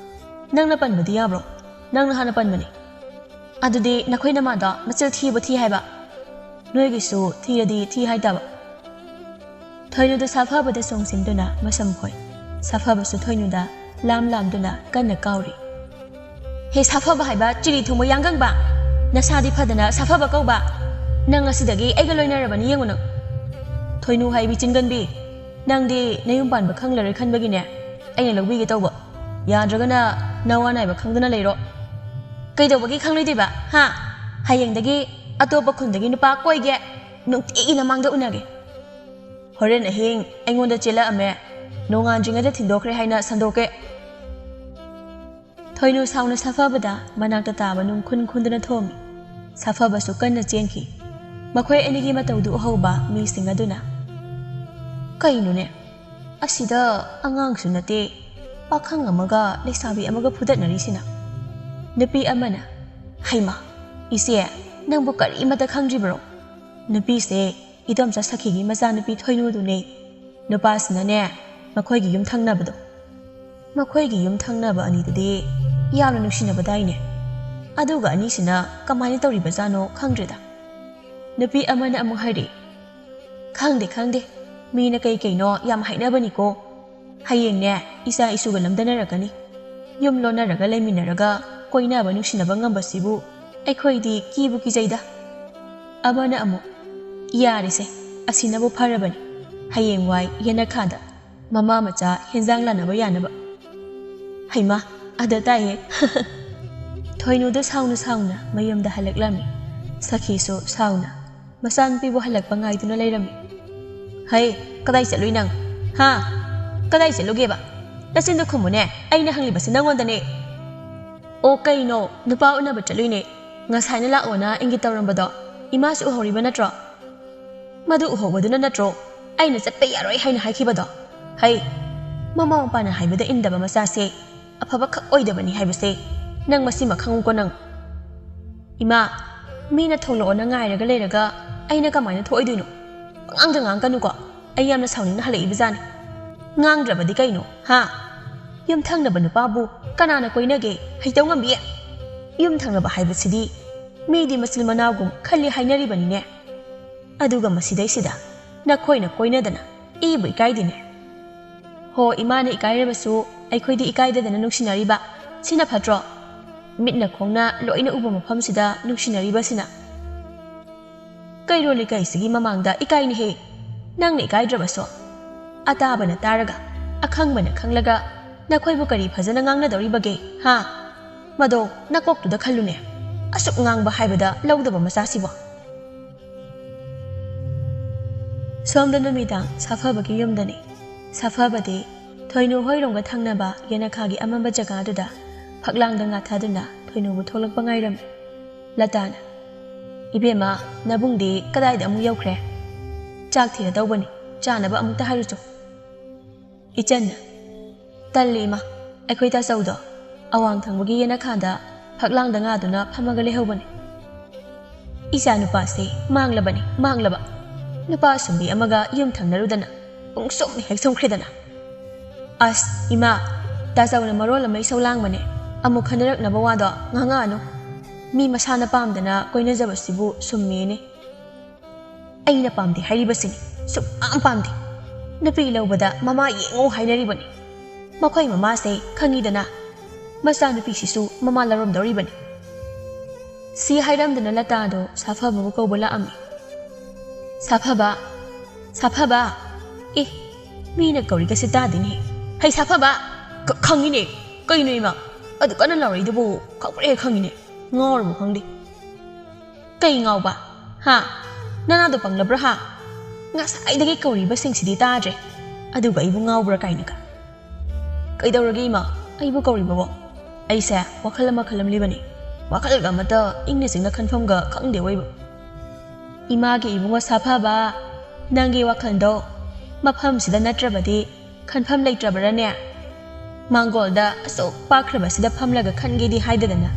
ꯅꯪꯅ ꯄꯟꯕꯗꯤ ꯌꯥꯕ꯭ꯔꯣ? ꯅꯪꯅ ꯍꯥꯟꯅ ꯄꯟꯕꯅꯤ꯫ ꯑꯗꯨꯗꯤ ꯅꯈꯣꯏ ꯅꯃꯥꯗꯣ ꯃꯆꯤꯜ ꯊꯤꯕ ꯊꯤ ꯍꯥꯏꯕ? ꯅꯣꯏꯒꯤꯁꯨ ꯊꯤꯔꯗꯤ ꯊꯤ ꯍꯥꯏꯇꯥꯕ꯫ ꯊꯣꯏꯅꯨꯗ ꯁꯥꯐꯕꯗ ꯆꯣꯡꯁꯤꯟꯗꯨꯅ ꯃꯁꯝ ꯈꯣꯏ꯫ ꯁꯥꯐꯕꯁꯨ ꯊꯣꯏꯅꯨꯗ ꯂꯥꯝ ꯂꯥꯝꯗꯨꯅ ꯀꯟꯅ ꯀꯥꯎꯔꯤ꯫ "ꯍꯦ ꯁꯥꯐꯕ ꯍꯥꯏꯕ ꯆꯤꯔꯤ ꯊꯣꯡꯕ ꯌꯥꯡꯒꯪꯕ! ꯅꯁꯥꯗꯤ ꯐꯗꯅ ꯁꯥꯐꯕ ꯀꯧꯕ! ꯅꯪ ꯉꯁꯤꯗꯒꯤ ꯑꯩꯒ ꯂꯣꯏꯅꯔꯕꯅꯤ ꯌꯦꯡꯉꯨ ꯅꯪ!" ꯊꯣꯏꯅꯨ ꯍꯥꯏꯕꯤ ꯆꯤꯟꯒꯟꯕꯤ! "ꯅꯪꯗꯤ ꯅꯌꯨꯝ ꯄꯥꯟꯕ ꯈꯪꯂꯔꯣꯏ ꯈꯟꯕꯒꯤꯅꯦ ꯑꯩꯅ ꯂꯧꯕꯤꯒꯦ ꯇꯧꯕ꯫ ꯌꯥꯗ꯭ꯔꯒꯅ ꯅꯋꯥ ꯅꯥꯏꯕ ꯈꯪꯗꯅ ꯂꯩꯔꯣ꯫ ꯀꯩꯗꯧꯕꯒꯤ ꯈꯪꯂꯣꯏꯗꯣꯏꯕ, ꯍꯥ? ꯍꯌꯦꯡꯗꯒꯤ ꯑꯇꯣꯞꯄ ꯈꯨꯟꯗꯒꯤ ꯅꯨꯄꯥ ꯀꯣꯏꯒꯦ꯫ ꯅꯨꯡꯇꯤꯒꯤ ꯅꯃꯥꯡꯗ ꯎꯅꯒꯦ꯫ ꯍꯣꯔꯦꯟ ꯑꯍꯤꯡ ꯑꯩꯉꯣꯟꯗ ꯆꯦꯜꯂꯛꯑꯝꯃꯦ, ꯅꯣꯡꯉꯥꯟꯗ꯭ꯔꯤꯉꯩꯗ ꯊꯤꯟꯗꯣꯛꯈ꯭ꯔꯦ ꯍꯥꯏꯅ ꯁꯟꯗꯣꯛꯀꯦ꯫" ꯊꯣꯏꯅꯨ ꯁꯥꯎꯅ ꯁꯥꯐꯕꯗ ꯃꯅꯥꯛꯇ ꯇꯥꯕ ꯅꯨꯡ ꯈꯨꯟ ꯈꯨꯟꯗꯨꯅ ꯊꯣꯝꯃꯤ꯫ ꯁꯥꯐꯕꯁꯨ ꯀꯟꯅ ꯆꯦꯟꯈꯤ꯫ ꯃꯈꯣꯏ ꯑꯅꯤꯒꯤ ꯃꯇꯧꯗꯨ ꯎꯍꯧꯕ ꯃꯤꯁꯤꯡ ꯑꯗꯨꯅ, "ꯀꯩꯅꯣꯅꯦ? ꯑꯁꯤꯗ ꯑꯉꯥꯡꯁꯨ ꯅꯠꯇꯦ, ꯄꯥꯈꯪ ꯑꯃꯒ ꯂꯩꯁꯥꯕꯤ ꯑꯃꯒ ꯐꯨꯗꯠꯅꯔꯤꯁꯤꯅ?" ꯅꯨꯄꯤ ꯑꯃꯅ, "ꯍꯩꯃꯥ, ꯏꯆꯦ, ꯅꯪꯕꯨ ꯀꯔꯤꯃꯠꯇ ꯈꯪꯗ꯭ꯔꯤꯕ꯭ꯔꯣ? ꯅꯨꯄꯤꯁꯦ ꯏꯗꯣꯝꯆꯥ ꯁꯈꯤꯒꯤ ꯃꯆꯥꯅꯨꯄꯤ ꯊꯣꯏꯅꯨꯗꯨꯅꯦ꯫ ꯅꯨꯄꯥꯁꯤꯅꯅꯦ, ꯃꯈꯣꯏꯒꯤ ꯌꯨꯝ ꯊꯪꯅꯕꯗꯣ, ꯃꯈꯣꯏꯒꯤ ꯌꯨꯝ ꯊꯪꯅꯕ ꯑꯅꯤꯗꯨꯗꯤ ꯌꯥꯝꯅ ꯅꯨꯡꯁꯤꯅꯕꯗꯥꯏꯅꯦ? ꯑꯗꯨꯒ ꯑꯅꯤꯁꯤꯅ ꯀꯃꯥꯏꯅ ꯇꯧꯔꯤꯕꯖꯥꯠꯅꯣ ꯈꯪꯗ꯭ꯔꯦꯗ꯫" ꯅꯨꯄꯤ ꯑꯃꯅ ꯑꯃꯨꯛ ꯍꯥꯏꯔꯤ, "ꯈꯪꯗꯦ, ꯈꯪꯗꯦ, ꯃꯤꯅ ꯀꯩ ꯀꯩꯅꯣ ꯌꯥꯝ ꯍꯥꯏꯅꯕꯅꯤꯀꯣ꯫ ꯍꯌꯦꯡꯅꯦ ꯏꯆꯥ ꯏꯁꯨꯒ ꯂꯝꯗꯅꯔꯛꯀꯅꯤ꯫ ꯌꯨꯝ ꯂꯣꯟꯅꯔꯒ ꯂꯩꯃꯤꯟꯅꯔꯒ ꯀꯣꯏꯅꯕ ꯅꯨꯡꯁꯤꯅꯕ ꯉꯝꯕꯁꯤꯕꯨ ꯑꯩꯈꯣꯏꯗꯤ ꯀꯤꯕꯨ ꯀꯤꯖꯩꯗ꯫" ꯑꯃꯅ ꯑꯃꯨꯛ, "ꯌꯥꯔꯦꯁꯦ, ꯑꯁꯤꯅꯕꯨ ꯐꯔꯕꯅꯤ꯫ ꯍꯌꯦꯡꯋꯥꯏ ꯌꯦꯅꯈꯥꯗ ꯃꯃꯥ ꯃꯆꯥ ꯍꯦꯟꯖꯥꯡ ꯂꯥꯟꯅꯕ ꯌꯥꯅꯕ꯫" ꯍꯩꯃꯥ, ꯑꯗ ꯇꯥꯏꯍꯦ꯫ ꯊꯣꯏꯅꯨꯗ ꯁꯥꯎꯅ ꯁꯥꯎꯅ ꯃꯌꯨꯝꯗ ꯍꯜꯂꯛꯂꯝꯃꯤ꯫ ꯁꯈꯤꯁꯨ ꯁꯥꯎꯅ ꯃꯆꯥꯅꯨꯄꯤꯕꯨ ꯍꯜꯂꯛꯄ ꯉꯥꯏꯗꯨꯅ ꯂꯩꯔꯝꯃꯤ꯫ "ꯍꯩ, ꯀꯗꯥꯏ ꯆꯠꯂꯨꯏ ꯅꯪ? ꯍꯥ? ꯀꯗꯥꯏ ꯆꯠꯂꯨꯒꯦꯕ? ꯅꯆꯤꯟꯗꯣ ꯈꯨꯝꯃꯨꯅꯦ, ꯑꯩꯅ ꯍꯪꯂꯤꯕꯁꯤ ꯅꯪꯉꯣꯟꯗꯅꯦ꯫" "ꯑꯣ, ꯀꯩꯅꯣ, ꯅꯨꯄꯥ ꯎꯅꯕ ꯆꯠꯂꯨꯏꯅꯦ꯫ ꯉꯁꯥꯏꯅ ꯂꯥꯛꯑꯣꯅ ꯏꯪꯒꯤꯠ ꯇꯧꯔꯝꯕꯗꯣ ꯏꯃꯥꯁꯨ ꯎꯍꯧꯔꯤꯕ ꯅꯠꯇ꯭ꯔꯣ?" "ꯃꯗꯨ ꯎꯍꯧꯕꯗꯨꯅ ꯅꯠꯇ꯭ꯔꯣ ꯑꯩꯅ ꯆꯠꯄ ꯌꯥꯔꯣꯏ ꯍꯥꯏꯅ ꯍꯥꯏꯈꯤꯕꯗꯣ? ꯍꯩ, ꯃꯃꯥ ꯃꯄꯥꯅ ꯍꯥꯏꯕꯗ ꯏꯟꯗꯕ ꯃꯆꯥꯁꯦ ꯑꯐꯕ ꯈꯛ ꯑꯣꯏꯗꯕꯅꯤ ꯍꯥꯏꯕꯁꯦ ꯅꯪ ꯃꯁꯤꯃ ꯈꯪꯉꯨꯀꯣ ꯅꯪ꯫" "ꯏꯃꯥ, ꯃꯤꯅ ꯊꯣꯛꯂꯛꯑꯣꯅ ꯉꯥꯏꯔꯒ ꯂꯩꯔꯒ ꯑꯩꯅ ꯀꯃꯥꯏꯅ ꯊꯣꯛꯑꯣꯏꯗꯣꯏꯅꯣ? ꯄꯉꯥꯡꯗ ꯉꯥꯡꯒꯅꯨꯀꯣ, ꯑꯩ ꯌꯥꯝꯅ ꯁꯥꯎꯅꯤꯡꯅ ꯍꯜꯂꯛꯏꯕꯖꯥꯠꯅꯤ꯫" ꯉꯥꯡꯗ꯭ꯔꯕꯗꯤ ꯀꯩꯅꯣ, ꯍꯥ? ꯌꯨꯝꯊꯪꯅꯕ ꯅꯨꯄꯥꯕꯨ ꯀꯅꯥꯅ ꯀꯣꯏꯅꯒꯦ, ꯍꯩꯇꯧꯉꯝꯕꯤ? ꯌꯨꯝꯊꯪꯅꯕ ꯍꯥꯏꯕꯁꯤꯗꯤ ꯃꯤꯗꯤ ꯃꯆꯤꯟ ꯃꯅꯥꯎꯒꯨꯝ ꯈꯜꯂꯤ ꯍꯥꯏꯅꯔꯤꯕꯅꯤꯅꯦ꯫ ꯑꯗꯨꯒ ꯃꯁꯤꯗꯩꯁꯤꯗ ꯅꯈꯣꯏꯅ ꯀꯣꯏꯅꯗꯅ ꯏꯕꯨ ꯏꯀꯥꯏꯗꯦꯅꯦ꯫ ꯍꯣ, ꯏꯃꯥꯅ ꯏꯀꯥꯏꯔꯕꯁꯨ ꯑꯩꯈꯣꯏꯗꯤ ꯏꯀꯥꯏꯗꯗꯅ ꯅꯨꯡꯁꯤꯅꯔꯤꯕ꯫ ꯁꯤꯅ ꯐꯠꯇ꯭ꯔꯣ? ꯃꯤꯠꯅ ꯈꯣꯡꯅ ꯂꯣꯏꯅ ꯎꯕ ꯃꯐꯝꯁꯤꯗ ꯅꯨꯡꯁꯤꯅꯔꯤꯕꯁꯤꯅ꯫ ꯀꯩꯔꯣꯜ ꯂꯩꯀꯥꯏꯁꯤꯒꯤ ꯃꯃꯥꯡꯗ ꯏꯀꯥꯏꯅꯤꯍꯦ꯫ ꯅꯪꯅ ꯏꯀꯥꯏꯗ꯭ꯔꯕꯁꯨ꯫ ꯑꯇꯥꯕꯅ ꯇꯥꯔꯒ, ꯑꯈꯪꯕꯅ ꯈꯪꯂꯒ ꯅꯈꯣꯏꯕꯨ ꯀꯔꯤ ꯐꯖꯅ ꯉꯥꯡꯅꯗꯧꯔꯤꯕꯒꯦ, ꯍꯥ? ꯃꯗꯣ ꯅꯀꯣꯛꯇꯨꯗ ꯈꯜꯂꯨꯅꯦ꯫ ꯑꯁꯨꯛ ꯉꯥꯡꯕ ꯍꯥꯏꯕꯗ ꯂꯧꯗꯕ ꯃꯆꯥꯁꯤꯕꯣ꯫ ꯁꯣꯝꯗ ꯅꯨꯃꯤꯗꯥꯡ ꯁꯥꯐꯕꯒꯤ ꯌꯨꯝꯗꯅꯤ꯫ ꯁꯥꯐꯕꯗꯤ ꯊꯣꯏꯅꯨ ꯍꯣꯏꯔꯣꯝꯒ ꯊꯪꯅꯕ ꯌꯦꯅꯈꯥꯒꯤ ꯑꯃꯝꯕ ꯖꯒꯥꯗꯨꯗ ꯐꯛꯂꯥꯡꯗ ꯉꯥꯊꯥꯗꯨꯅ ꯊꯣꯏꯅꯨꯕꯨ ꯊꯣꯛꯂꯛꯄ ꯉꯥꯏꯔꯝꯃꯤ꯫ ꯂꯇꯥꯅ, "ꯏꯕꯦꯝꯃ, ꯅꯕꯨꯡꯗꯤ ꯀꯗꯥꯏꯗ ꯑꯃꯨꯛ ꯌꯧꯈ꯭ꯔꯦ? ꯆꯥꯛ ꯊꯤꯔꯗꯧꯕꯅꯤ, ꯆꯥꯅꯕ ꯑꯃꯨꯛꯇ ꯍꯥꯏꯔꯨꯆꯣ꯫" ꯏꯆꯟꯅ, "ꯇꯜꯂꯤ ꯏꯃꯥ, ꯑꯩꯈꯣꯏ ꯇꯥꯆꯧꯗꯣ ꯑꯋꯥꯡ ꯊꯪꯕꯒꯤ ꯌꯦꯅꯈꯥꯗ ꯐꯛꯂꯥꯡꯗ ꯉꯥꯗꯨꯅ ꯐꯝꯃꯒ ꯂꯩꯍꯧꯕꯅꯤ꯫" ꯏꯆꯥ ꯅꯨꯄꯥꯁꯦ ꯃꯥꯡꯂꯕꯅꯤ, ꯃꯥꯡꯂꯕ꯫ ꯅꯨꯄꯥ ꯁꯨꯝꯕꯤ ꯑꯃꯒ ꯌꯨꯝ ꯊꯪꯅꯔꯨꯗꯅ ꯄꯨꯡꯁꯨꯝ ꯍꯦꯛ ꯁꯨꯝꯈ꯭ꯔꯦꯗꯅ꯫ ꯑꯁ, ꯏꯃꯥ, ꯇꯥꯆꯧꯅ ꯃꯔꯣꯜ ꯑꯃ ꯏꯁꯧ ꯂꯥꯡꯕꯅꯦ꯫ ꯑꯃꯨꯛ ꯈꯟꯅꯔꯛꯅꯕ ꯋꯥꯗꯣ ꯉꯥꯡꯉꯛꯑꯅꯨ꯫ ꯃꯤ ꯃꯁꯥꯅ ꯄꯥꯝꯗꯅ ꯀꯣꯏꯅꯖꯕꯁꯤꯕꯨ ꯁꯨꯝꯃꯦꯅꯦ꯫ ꯑꯩꯅ ꯄꯥꯝꯗꯦ ꯍꯥꯏꯔꯤꯕꯁꯤꯅꯤ꯫ ꯁꯨꯛꯄꯥꯝ ꯄꯥꯝꯗꯦ꯫ ꯅꯨꯄꯤ ꯂꯧꯕꯗ ꯃꯃꯥ ꯌꯦꯡꯉꯨ ꯍꯥꯏꯅꯔꯤꯕꯅꯤ꯫ ꯃꯈꯣꯏ ꯃꯃꯥꯁꯦ ꯈꯪꯉꯤꯗꯅ꯫ ꯃꯆꯥꯅꯨꯄꯤꯁꯤꯁꯨ ꯃꯃꯥ ꯂꯧꯔꯝꯗꯧꯔꯤꯕꯅꯤ꯫ ꯁꯤ ꯍꯥꯏꯔꯝꯗꯅ ꯂꯇꯥꯗꯣ ꯁꯥꯐꯕꯕꯨ ꯀꯧꯕ ꯂꯥꯛꯑꯝꯃꯤ꯫ "ꯁꯥꯐꯕ! ꯁꯥꯐꯕ!" ꯑꯦ, ꯃꯤꯅ ꯀꯧꯔꯤꯒꯁꯦ ꯇꯥꯗꯦꯅꯦ꯫ "ꯍꯩ ꯁꯥꯐꯕ! ꯈ-, ꯈꯪꯉꯤꯅꯦ꯫ ꯀꯩꯅꯣ ꯏꯃꯥ? ꯑꯗꯨ ꯀꯟꯅ ꯂꯥꯎꯔꯛꯏꯗꯨꯕꯨ ꯈꯪꯕ꯭ꯔꯦ ꯈꯪꯉꯤꯅꯦ꯫ ꯉꯥꯎꯔꯕ ꯈꯪꯗꯦ꯫" "ꯀꯩ ꯉꯥꯎꯕ? ꯍꯥ? ꯅꯅꯥꯗꯣ ꯄꯪꯂꯕ꯭ꯔꯥ ꯍꯥ? ꯉꯁꯥꯏꯗꯒꯤ ꯀꯧꯔꯤꯕꯁꯤꯡꯁꯤꯗꯤ ꯇꯥꯗ꯭ꯔꯦ꯫ ꯑꯗꯨꯒ ꯑꯩꯕꯨ ꯉꯥꯎꯕ꯭ꯔꯥ ꯀꯥꯏꯅꯒ꯫" "ꯀꯩꯗꯧꯔꯒꯦ ꯏꯃꯥ? ꯑꯩꯕꯨ ꯀꯧꯔꯤꯕꯕꯣ? ꯑꯩꯁꯦ ꯋꯥꯈꯜ ꯑꯃ ꯈꯜꯂꯝꯂꯤꯕꯅꯤ꯫ ꯋꯥꯈꯜꯒ ꯑꯃꯠꯇ ꯏꯪꯅ ꯆꯤꯛꯅ ꯈꯟꯐꯝꯒ ꯈꯪꯗꯦ ꯑꯣꯏꯕ꯫" "ꯏꯃꯥꯒꯤ ꯏꯕꯨꯡꯉꯣ ꯁꯥꯐꯕ, ꯅꯪꯒꯤ ꯋꯥꯈꯜꯗꯣ ꯃꯐꯝꯁꯤꯗ ꯅꯠꯇ꯭ꯔꯕꯗꯤ ꯈꯟꯐꯝ ꯂꯩꯇ꯭ꯔꯕꯔꯅꯦ? ꯃꯥꯡꯒꯣꯜꯗ ꯑꯁꯨꯛ ꯄꯥꯛꯈ꯭ꯔꯕꯁꯤꯗ ꯐꯝꯂꯒ ꯈꯟꯒꯦꯗꯤ ꯍꯥꯏꯗꯗꯅ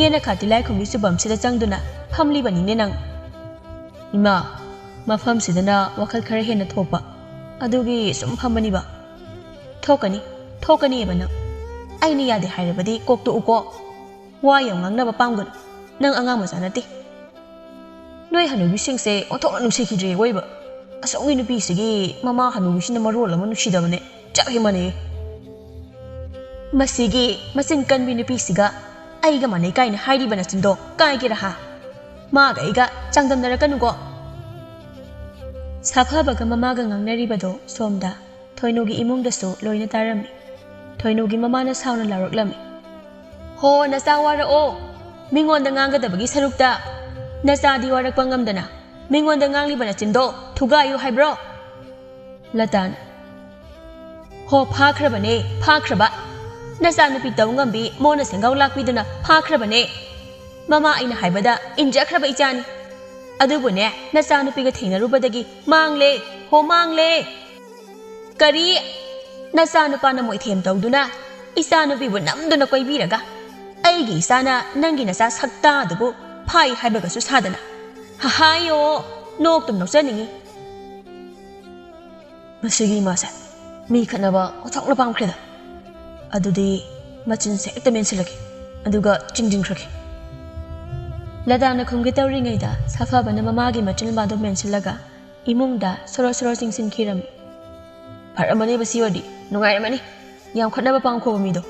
ꯌꯦꯅꯈꯥ ꯇꯤꯂꯥꯏꯈꯨꯝꯕꯤ ꯆꯨꯐꯝꯁꯤꯗ ꯆꯪꯗꯨꯅ ꯐꯝꯂꯤꯕꯅꯤꯅꯦ ꯅꯪ꯫" "ꯏꯃꯥ, ꯃꯐꯝꯁꯤꯗꯅ ꯋꯥꯈꯜ ꯈꯔ ꯍꯦꯟꯅ ꯊꯣꯛꯄ, ꯑꯗꯨꯒꯤ ꯁꯨꯝ ꯐꯝꯕꯅꯤꯕ꯫ ꯊꯣꯛꯀꯅꯤ, ꯊꯣꯛꯀꯅꯤꯕ ꯅꯪ꯫ ꯑꯩꯅ ꯌꯥꯗꯦ ꯍꯥꯏꯔꯕꯗꯤ ꯀꯣꯛ ꯇꯣꯛꯎꯀꯣ꯫ ꯋꯥ ꯌꯥꯝ ꯉꯥꯡꯅꯕ ꯄꯥꯝꯒꯅꯨ꯫ ꯅꯪ ꯑꯉꯥꯡ ꯃꯆꯥ ꯅꯠꯇꯦ꯫ ꯅꯣꯏ ꯍꯅꯨꯕꯤꯁꯤꯡꯁꯦ ꯑꯣꯟꯊꯣꯛꯅ ꯅꯨꯡꯁꯤꯈꯤꯗ꯭ꯔꯦ ꯑꯣꯏꯕ꯫ ꯑꯁꯣꯝꯒꯤ ꯅꯨꯄꯤꯁꯤꯒꯤ ꯃꯃꯥ ꯍꯅꯨꯕꯤꯁꯤꯅ ꯃꯔꯣꯜ ꯑꯃ ꯅꯨꯡꯁꯤꯗꯕꯅꯦ꯫ ꯆꯞ ꯍꯦꯛ ꯃꯥꯟꯅꯩꯌꯦ꯫ ꯃꯁꯤꯒꯤ ꯃꯆꯤꯟ ꯀꯟꯕꯤ ꯅꯨꯄꯤꯁꯤꯒ ꯑꯩꯒ ꯃꯥꯟꯅꯩ ꯀꯥꯏꯅ ꯍꯥꯏꯔꯤꯕ ꯅꯆꯤꯟꯗꯣ ꯀꯥꯏꯒꯦꯔꯥ ꯍꯥ? ꯃꯥꯒ ꯑꯩꯒ ꯆꯥꯡꯗꯝꯅꯔꯛꯀꯅꯨꯀꯣ꯫ ꯁꯥꯐꯕꯒ ꯃꯃꯥꯒ ꯉꯥꯡꯅꯔꯤꯕꯗꯣ ꯁꯣꯝꯗ ꯊꯣꯏꯅꯨꯒꯤ ꯏꯃꯨꯡꯗꯁꯨ ꯂꯣꯏꯅ ꯇꯥꯔꯝꯃꯤ꯫ ꯊꯣꯏꯅꯨꯒꯤ ꯃꯃꯥꯅ ꯁꯥꯎꯅ ꯂꯥꯎꯔꯛꯂꯝꯃꯤ꯫ "ꯍꯣ, ꯅꯆꯥ ꯋꯥꯔꯛꯑꯣ꯫ ꯃꯤꯉꯣꯟꯗ ꯉꯥꯡꯒꯗꯕꯒꯤ ꯁꯔꯨꯛꯇ ꯅꯆꯥꯗꯤ ꯋꯥꯔꯛꯄ ꯉꯝꯗꯅ ꯃꯤꯉꯣꯟꯗ ꯉꯥꯡꯂꯤꯕ ꯅꯆꯤꯟꯗꯣ ꯊꯨꯒꯥꯏꯌꯨ ꯍꯥꯏꯕ꯭ꯔꯣ?" ꯂꯇꯥꯅ, "ꯍꯣ, ꯐꯥꯈ꯭ꯔꯕꯅꯦ, ꯐꯥꯈ꯭ꯔꯕ꯫ ꯅꯆꯥꯅꯨꯄꯤ ꯇꯧ ꯉꯝꯕꯤ ꯃꯣꯟꯅ ꯁꯦꯡꯒꯥꯎ ꯂꯥꯛꯄꯤꯗꯨꯅ ꯐꯥꯈ꯭ꯔꯕꯅꯦ꯫ ꯃꯃꯥ ꯑꯩꯅ ꯍꯥꯏꯕꯗ ꯏꯟꯖꯈ꯭ꯔꯕ ꯏꯆꯥꯅꯤ꯫ ꯑꯗꯨꯕꯨꯅꯦ, ꯅꯆꯥꯅꯨꯄꯤꯒ ꯊꯦꯡꯅꯔꯨꯕꯗꯒꯤ ꯃꯥꯡꯂꯦ, ꯍꯣ ꯃꯥꯡꯂꯦ꯫ ꯀꯔꯤ? ꯅꯆꯥꯅꯨꯄꯥꯅ ꯃꯣꯏꯊꯦꯝ ꯇꯧꯗꯨꯅ ꯏꯆꯥꯅꯨꯄꯤꯕꯨ ꯅꯝꯗꯨꯅ ꯀꯣꯏꯕꯤꯔꯒ ꯑꯩꯒꯤ ꯏꯆꯥꯅ ꯅꯪꯒꯤ ꯅꯆꯥ ꯁꯛꯇꯥꯗꯨꯕꯨ ꯐꯥꯏ ꯍꯥꯏꯕꯒꯁꯨ ꯁꯥꯗꯅ꯫ ꯍꯍꯥꯏꯌꯣ, ꯅꯣꯛꯇꯨꯝ ꯅꯣꯛꯆꯅꯤꯡꯉꯤ꯫ ꯃꯁꯤꯒꯤ ꯏꯃꯥꯁꯦ ꯃꯤ ꯈꯠꯅꯕ ꯑꯣꯟꯊꯣꯛꯅ ꯄꯥꯝꯈ꯭ꯔꯦꯗ꯫ ꯑꯗꯨꯗꯤ ꯃꯆꯤꯟꯁꯦ ꯍꯦꯛꯇ ꯃꯦꯟꯁꯤꯜꯂꯒꯦ, ꯑꯗꯨꯒ ꯆꯤꯡꯁꯤꯟꯈ꯭ꯔꯒꯦ꯫" ꯂꯇꯥꯅ ꯈꯨꯝꯒꯦ ꯇꯧꯔꯤꯉꯩꯗ ꯁꯥꯐꯕꯅ ꯃꯃꯥꯒꯤ ꯃꯆꯤꯟ ꯃꯕꯥꯗꯣ ꯃꯦꯟꯁꯤꯜꯂꯒ ꯏꯃꯨꯡꯗ ꯁꯣꯔꯣ ꯁꯣꯔꯣ ꯆꯤꯡꯁꯤꯟꯈꯤꯔꯝꯃꯤ꯫ "ꯐꯔꯝꯃꯅꯦꯕ ꯁꯤ ꯑꯣꯏꯔꯗꯤ, ꯅꯨꯡꯉꯥꯏꯔꯝꯃꯅꯤ꯫ ꯌꯥꯝ ꯈꯠꯅꯕ ꯄꯥꯝꯈꯣꯕ ꯃꯤꯗꯣ꯫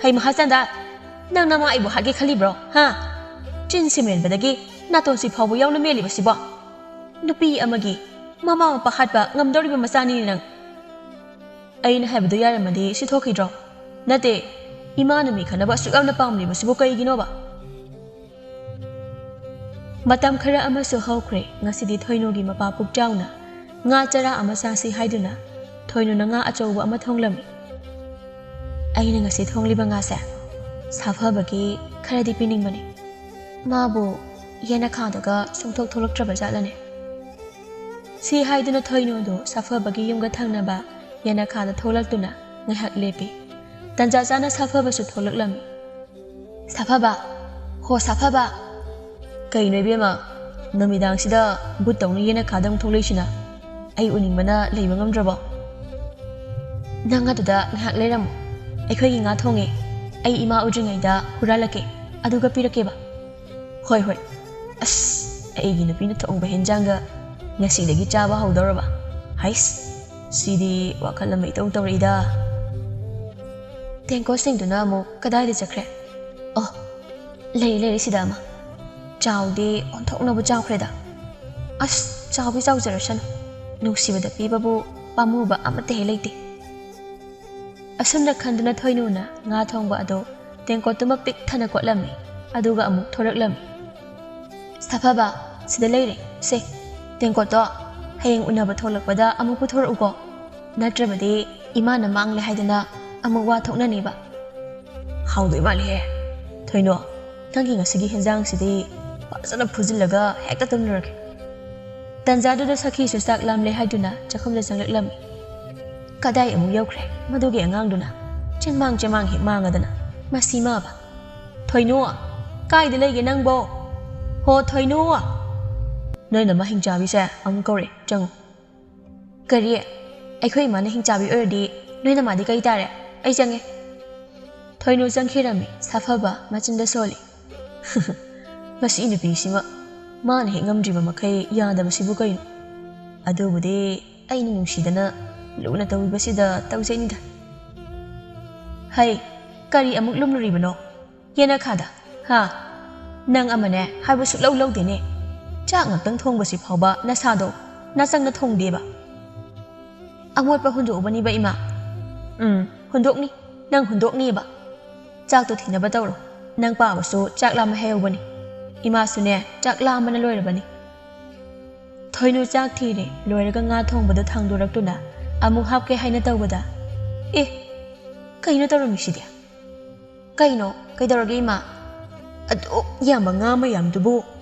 ꯍꯩ ꯃꯍꯥꯆꯟꯗ, ꯅꯪ ꯅꯃꯥ ꯑꯩꯕꯨ ꯍꯥꯠꯀꯦ ꯈꯜꯂꯤꯕ꯭ꯔꯣ, ꯍꯥ? ꯆꯤꯟꯁꯤ ꯃꯦꯟꯕꯗꯒꯤ ꯅꯥꯇꯣꯟꯁꯤ ꯐꯥꯎꯕ ꯌꯥꯎꯅ ꯃꯦꯜꯂꯤꯕꯁꯤꯕꯣ? ꯅꯨꯄꯤ ꯑꯃꯒꯤ ꯃꯃꯥ ꯃꯄꯥ ꯍꯥꯠꯄ ꯉꯝꯗꯧꯔꯤꯕ ꯃꯆꯥꯅꯤꯅꯦ ꯅꯪ꯫ ꯑꯩꯅ ꯍꯥꯏꯕꯗꯣ ꯌꯥꯔꯝꯃꯗꯤ ꯁꯤ ꯊꯣꯛꯈꯤꯗ꯭ꯔꯣ? ꯅꯠꯇꯦ, ꯏꯃꯥꯅ ꯃꯤ ꯈꯠꯅꯕ ꯑꯁꯨꯛ ꯌꯥꯝꯅ ꯄꯥꯝꯂꯤꯕꯁꯤꯕꯨ ꯀꯩꯒꯤꯅꯣꯕ?" ꯃꯇꯝ ꯈꯔ ꯑꯃꯁꯨ ꯍꯧꯈ꯭ꯔꯦ꯫ ꯉꯁꯤꯗꯤ ꯊꯣꯏꯅꯨꯒꯤ ꯃꯄꯥ ꯄꯨꯛꯆꯥꯎꯅ ꯉꯥ ꯆꯔꯥ ꯑꯃ ꯆꯥꯁꯤ ꯍꯥꯏꯗꯨꯅ ꯊꯣꯏꯅꯨꯅ ꯉꯥ ꯑꯆꯧꯕ ꯑꯃ ꯊꯣꯡꯂꯝꯃꯤ꯫ "ꯑꯩꯅ ꯉꯁꯤ ꯊꯣꯡꯂꯤꯕ ꯉꯥꯁꯦ ꯁꯥꯐꯕꯒꯤ ꯈꯔꯗꯤ ꯄꯤꯅꯤꯡꯕꯅꯤ꯫ ꯃꯥꯕꯨ ꯌꯦꯅꯈꯥꯗꯒ ꯁꯨꯡꯊꯣꯛ ꯊꯣꯛꯂꯛꯇ꯭ꯔꯕ ꯖꯥꯠꯂꯅꯦ?" ꯁꯤ ꯍꯥꯏꯗꯨꯅ ꯊꯣꯏꯅꯨꯗꯨ ꯁꯥꯐꯕꯒꯤ ꯌꯨꯝꯒ ꯊꯪꯅꯕ ꯌꯦꯅꯈꯥꯗ ꯊꯣꯛꯂꯛꯇꯨꯅ ꯉꯥꯏꯍꯥꯛ ꯂꯦꯞꯄꯤ꯫ ꯇꯟꯖꯥ ꯆꯥꯅ ꯁꯥꯐꯕꯁꯨ ꯊꯣꯛꯂꯛꯂꯝꯃꯤ꯫ "ꯁꯥꯐꯕ! ꯍꯣ ꯁꯥꯐꯕ!" "ꯀꯩꯅꯣ ꯏꯕꯦꯝꯃ, ꯅꯨꯃꯤꯗꯥꯡꯁꯤꯗ ꯕꯨꯠꯇꯧꯅ ꯌꯦꯅꯈꯥꯗ ꯑꯃꯨꯛ ꯊꯣꯛꯂꯛꯏꯁꯤꯅ? ꯑꯩ ꯎꯅꯤꯡꯕꯅ ꯂꯩꯕ ꯉꯝꯗ꯭ꯔꯕꯣ?" ꯅꯪ ꯑꯗꯨꯗ ꯉꯥꯏꯍꯥꯛ ꯂꯩꯔꯝꯃꯨ꯫ ꯑꯩꯈꯣꯏꯒꯤ ꯉꯥ ꯊꯣꯡꯉꯦ꯫ ꯑꯩ ꯏꯃꯥ ꯎꯗ꯭ꯔꯤꯉꯩꯗ ꯍꯨꯔꯥꯜꯂꯛꯀꯦ꯫ ꯑꯗꯨꯒ ꯄꯤꯔꯛꯀꯦꯕ꯫ ꯍꯣꯏ, ꯍꯣꯏ꯫ ꯑꯁ, ꯑꯩꯒꯤ ꯅꯨꯄꯤꯅ ꯊꯣꯡꯕ ꯍꯦꯟꯖꯥꯡꯒ ꯉꯁꯤꯗꯒꯤ ꯆꯥꯕ ꯍꯧꯗꯧꯔꯕ? ꯍꯩꯁ, ꯁꯤꯗꯤ ꯋꯥꯈꯜ ꯑꯃ ꯏꯇꯧ ꯇꯧꯔꯛꯏꯗ꯫ ꯇꯦꯡꯀꯣꯠꯁꯤꯡꯗꯨꯅ ꯑꯃꯨꯛ ꯀꯗꯥꯏꯗ ꯆꯠꯈ꯭ꯔꯦ? ꯑꯣ, ꯂꯩꯔꯦ, ꯂꯩꯔꯦ ꯁꯤꯗ ꯑꯃ꯫ ꯆꯥꯎꯗꯤ ꯑꯣꯟꯊꯣꯛꯅꯕꯨ ꯆꯥꯎꯈ꯭ꯔꯦꯗ꯫ ꯑꯁ, ꯆꯥꯎꯕꯤ ꯆꯥꯎꯖꯔꯁꯅꯨ꯫ ꯅꯨꯡꯁꯤꯕꯗ ꯄꯤꯕꯕꯨ ꯄꯥꯝꯃꯨꯕ ꯑꯃꯠꯇ ꯍꯦꯛ ꯂꯩꯇꯦ꯫ ꯑꯁꯨꯝꯅ ꯈꯟꯗꯨꯅ ꯊꯣꯏꯅꯨꯅ ꯉꯥ ꯊꯣꯡꯕ ꯑꯗꯨ ꯇꯦꯡꯀꯣꯠꯇꯨꯃ ꯄꯤꯛ ꯊꯟꯅ ꯀꯣꯠꯂꯝꯃꯤ꯫ ꯑꯗꯨꯒ ꯑꯃꯨꯛ ꯊꯣꯔꯛꯂꯝꯃꯤ꯫ ꯁꯥꯐꯕ, ꯁꯤꯗ ꯂꯩꯔꯦ꯫ ꯁꯦ, ꯇꯦꯡꯀꯣꯠꯇꯣ ꯍꯌꯦꯡ ꯎꯅꯕ ꯊꯣꯛꯂꯛꯄꯗ ꯑꯃꯨꯛ ꯄꯨꯊꯣꯔꯛꯎꯀꯣ꯫ ꯅꯠꯇ꯭ꯔꯕꯗꯤ ꯏꯃꯥꯅ ꯃꯥꯡꯂꯦ ꯍꯥꯏꯗꯅ ꯑꯃꯨꯛ ꯋꯥ ꯊꯣꯛꯅꯅꯤꯕ꯫ ꯍꯥꯎꯗꯣꯏ ꯃꯥꯜꯂꯤꯍꯦ꯫ ꯊꯣꯏꯅꯣ, ꯅꯪꯒꯤ ꯉꯁꯤꯒꯤ ꯍꯦꯟꯖꯥꯡꯁꯤꯗꯤ ꯐꯖꯅ ꯐꯨꯖꯤꯜꯂꯒ ꯍꯦꯛꯇ ꯇꯨꯝꯂꯨꯔꯒꯦ꯫ ꯇꯟꯖꯥꯗꯨꯗ ꯁꯈꯤꯁꯨ ꯆꯥꯛ ꯂꯥꯝꯂꯦ ꯍꯥꯏꯗꯨꯅ ꯆꯥꯛꯈꯨꯝꯗ ꯆꯪꯂꯛꯂꯝꯃꯤ꯫ ꯀꯗꯥꯏ ꯑꯃꯨꯛ ꯌꯧꯈ꯭ꯔꯦ ꯃꯗꯨꯒꯤ ꯑꯉꯥꯡꯗꯨꯅ? ꯆꯦꯟꯃꯥꯡ ꯆꯦꯟꯃꯥꯡ ꯍꯦꯛ ꯃꯥꯡꯉꯗꯅ꯫ ꯃꯁꯤ ꯃꯥꯕ꯫ ꯊꯣꯏꯅꯣ, ꯀꯥꯏꯗ ꯂꯩꯒꯦ ꯅꯪꯕꯣ? ꯍꯣ, ꯊꯣꯏꯅꯣ! ꯅꯣꯏ ꯅꯃꯥ ꯍꯤꯡꯆꯥꯕꯤꯁꯦ ꯑꯃꯨꯛ ꯀꯧꯔꯛꯑꯦ꯫ ꯆꯪꯉꯨ꯫ ꯀꯔꯤ? ꯑꯩꯈꯣꯏ ꯏꯃꯥꯅ ꯍꯤꯡꯆꯥꯕꯤ ꯑꯣꯏꯔꯗꯤ ꯅꯣꯏ ꯅꯃꯥꯗꯤ ꯀꯩ ꯇꯥꯔꯦ? ꯑꯩ ꯆꯪꯉꯦ꯫ ꯊꯣꯏꯅꯨ ꯆꯪꯈꯤꯔꯝꯃꯤ, ꯁꯥꯐꯕ ꯃꯆꯤꯟꯗ ꯁꯣꯜꯂꯤ꯫ ꯃꯁꯤ ꯅꯨꯄꯤꯁꯤꯃ, ꯃꯥꯅ ꯍꯦꯛ ꯉꯝꯗ꯭ꯔꯤꯕ ꯃꯈꯩ ꯌꯥꯗꯕꯁꯤꯕꯨ ꯀꯩꯅꯣ? ꯑꯗꯨꯕꯨꯗꯤ ꯑꯩꯅ ꯅꯨꯡꯁꯤꯗꯅ ꯂꯨꯅ ꯇꯧꯕꯤꯕꯁꯤꯗ ꯇꯧꯖꯩꯅꯤꯗ꯫ ꯍꯩ, ꯀꯔꯤ ꯑꯃꯨꯛ ꯂꯨꯝꯂꯨꯔꯤꯕꯅꯣ? ꯌꯦꯅꯈꯥꯗ, ꯍꯥ? ꯅꯪ ꯑꯃꯅꯦ ꯍꯥꯏꯕ ꯁꯨꯛꯂꯧ ꯂꯧꯗꯦꯅꯦ꯫ ꯆꯥꯛ ꯉꯥꯛꯇꯪ ꯊꯣꯡꯕꯁꯤ ꯐꯥꯎꯕ ꯅꯁꯥꯗꯣ ꯅꯆꯪꯅ ꯊꯣꯡꯗꯦꯕ꯫ ꯑꯃꯣꯠꯄ ꯍꯨꯟꯗꯣꯛꯎꯕꯅꯤꯕ, ꯏꯃꯥ꯫ ꯎꯝ, ꯍꯨꯟꯗꯣꯛꯅꯤ, ꯅꯪ ꯍꯨꯟꯗꯣꯛꯅꯤꯕ꯫ ꯆꯥꯛꯇꯣ ꯊꯤꯅꯕ ꯇꯧꯔꯣ꯫ ꯅꯪ ꯄꯥꯕꯁꯨ ꯆꯥꯛ ꯂꯥꯝꯕ ꯍꯩꯍꯧꯕꯅꯤ꯫ ꯏꯃꯥꯁꯨꯅꯦ, ꯆꯥꯛ ꯂꯥꯝꯕꯅ ꯂꯣꯏꯔꯕꯅꯤ꯫ ꯊꯣꯏꯅꯨ ꯆꯥꯛ ꯊꯤꯔꯦ ꯂꯣꯏꯔꯒ ꯉꯥ ꯊꯣꯡꯕꯗꯣ ꯊꯥꯡꯗꯣꯔꯛꯇꯨꯅ ꯑꯃꯨꯛ ꯍꯥꯞꯀꯦ ꯍꯥꯏꯅ ꯇꯧꯕꯗ, ꯑꯦ, ꯀꯩꯅꯣ ꯇꯧꯔꯝꯃꯤꯁꯤꯗꯤ? ꯀꯩꯅꯣ? ꯀꯩꯗꯧꯔꯒꯦ, ꯏꯃꯥ? ꯑꯗꯨꯛ ꯌꯥꯝꯕ ꯉꯥ ꯃꯌꯥꯝꯗꯨꯕꯨ